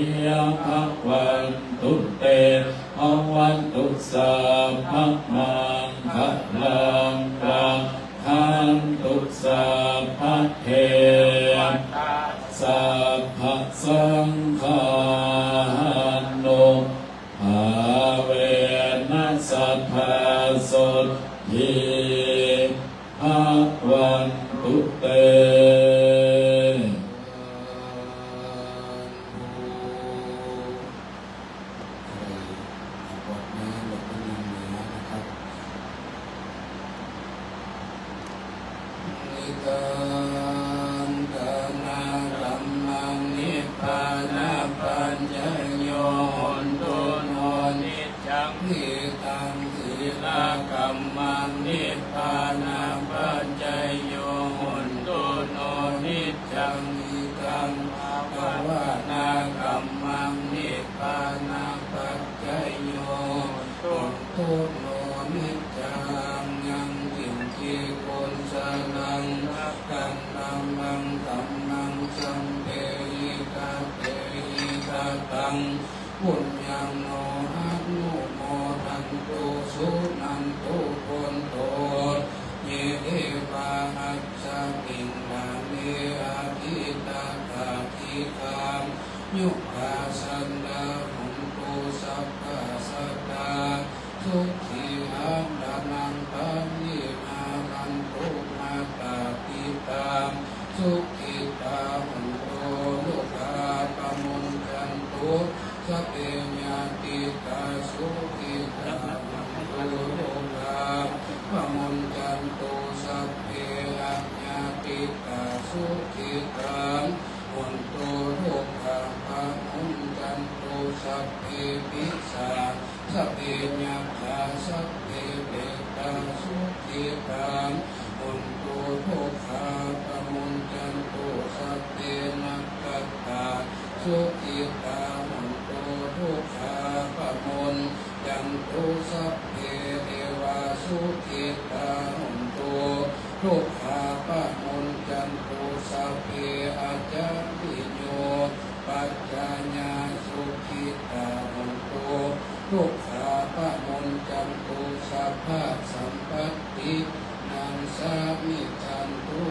bhavantu te. Bhavatu sabbamaṅgalaṃ, rakkhantu sabbadevatā, sabbasaṅghānubhāvena sadā sotthī bhavantu te. กวาดน้ำแบบเป็นน้ำเหนือนะครับ Nikkhaṇḍakammaṃ nibbānapaccayo hontu no niccaṃ. Idaṃ sīlakammaṃ nibbānapaccayo hontu no niccaṃ. Idaṃ bhāvanākammaṃ nibbānapaccayo hontu no niccaṃ. Yaṃ Taṃ dhammaṃ dhammaṃ sabbehi sabbehi kataṃ puññaṃ no anumodantu suṇantu bhonto ye devā asmiṃ ṭhāne adhigatā dīghāyukā sadā hontu sabbā sadā sukhī attānaṃ pariharantu. Mātā pitā sukhitā hontu, rogā pamuñcantu, sabbe ñātikā sukhitā hontu, rogā pamuñcantu, sabbe aññātikā sukhitā hontu, rogā pamuñcantu, sabbe pisā sabbe yakkhā sabbe petā sukhitā hontu, rogā pamuñcantu, sabbe nakkhattā sukhitā hontu, rogā pamuñcantu, sabbe devā sukhitā hontu, rogā pamuñcantu, sabbe ācariyū pajjāyā sukhitā hontu, rogā pamuñcantu, sabbasampattī naṃ samijjhantu.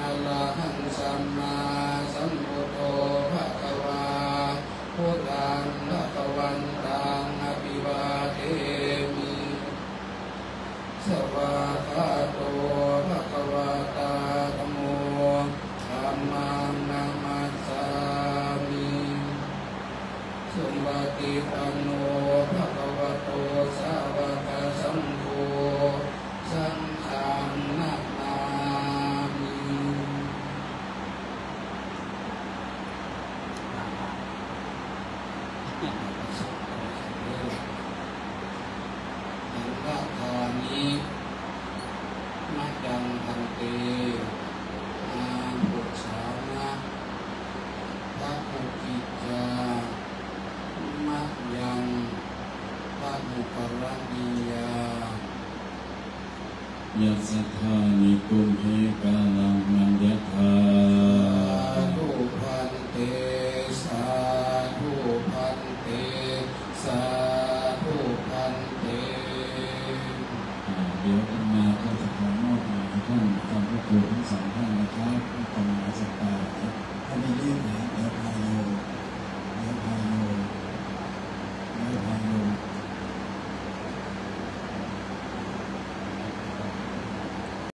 Arahaṃ sammāsambuddho bhagavā, buddhaṃ bhagavantaṃ abhivādemi. Svākkhāto bhagavatā dhammo, dhammaṃ namassāmi. Supaṭipanno bhagavato sāvakasaṅgho, saṅghaṃ namāmi. สังฆทานิ mayaṃ bhante, ābhujāna pamukicca, mayaṃ pamukaraṇīyā. Yasatthāni tumhe kālaṃ maññatha.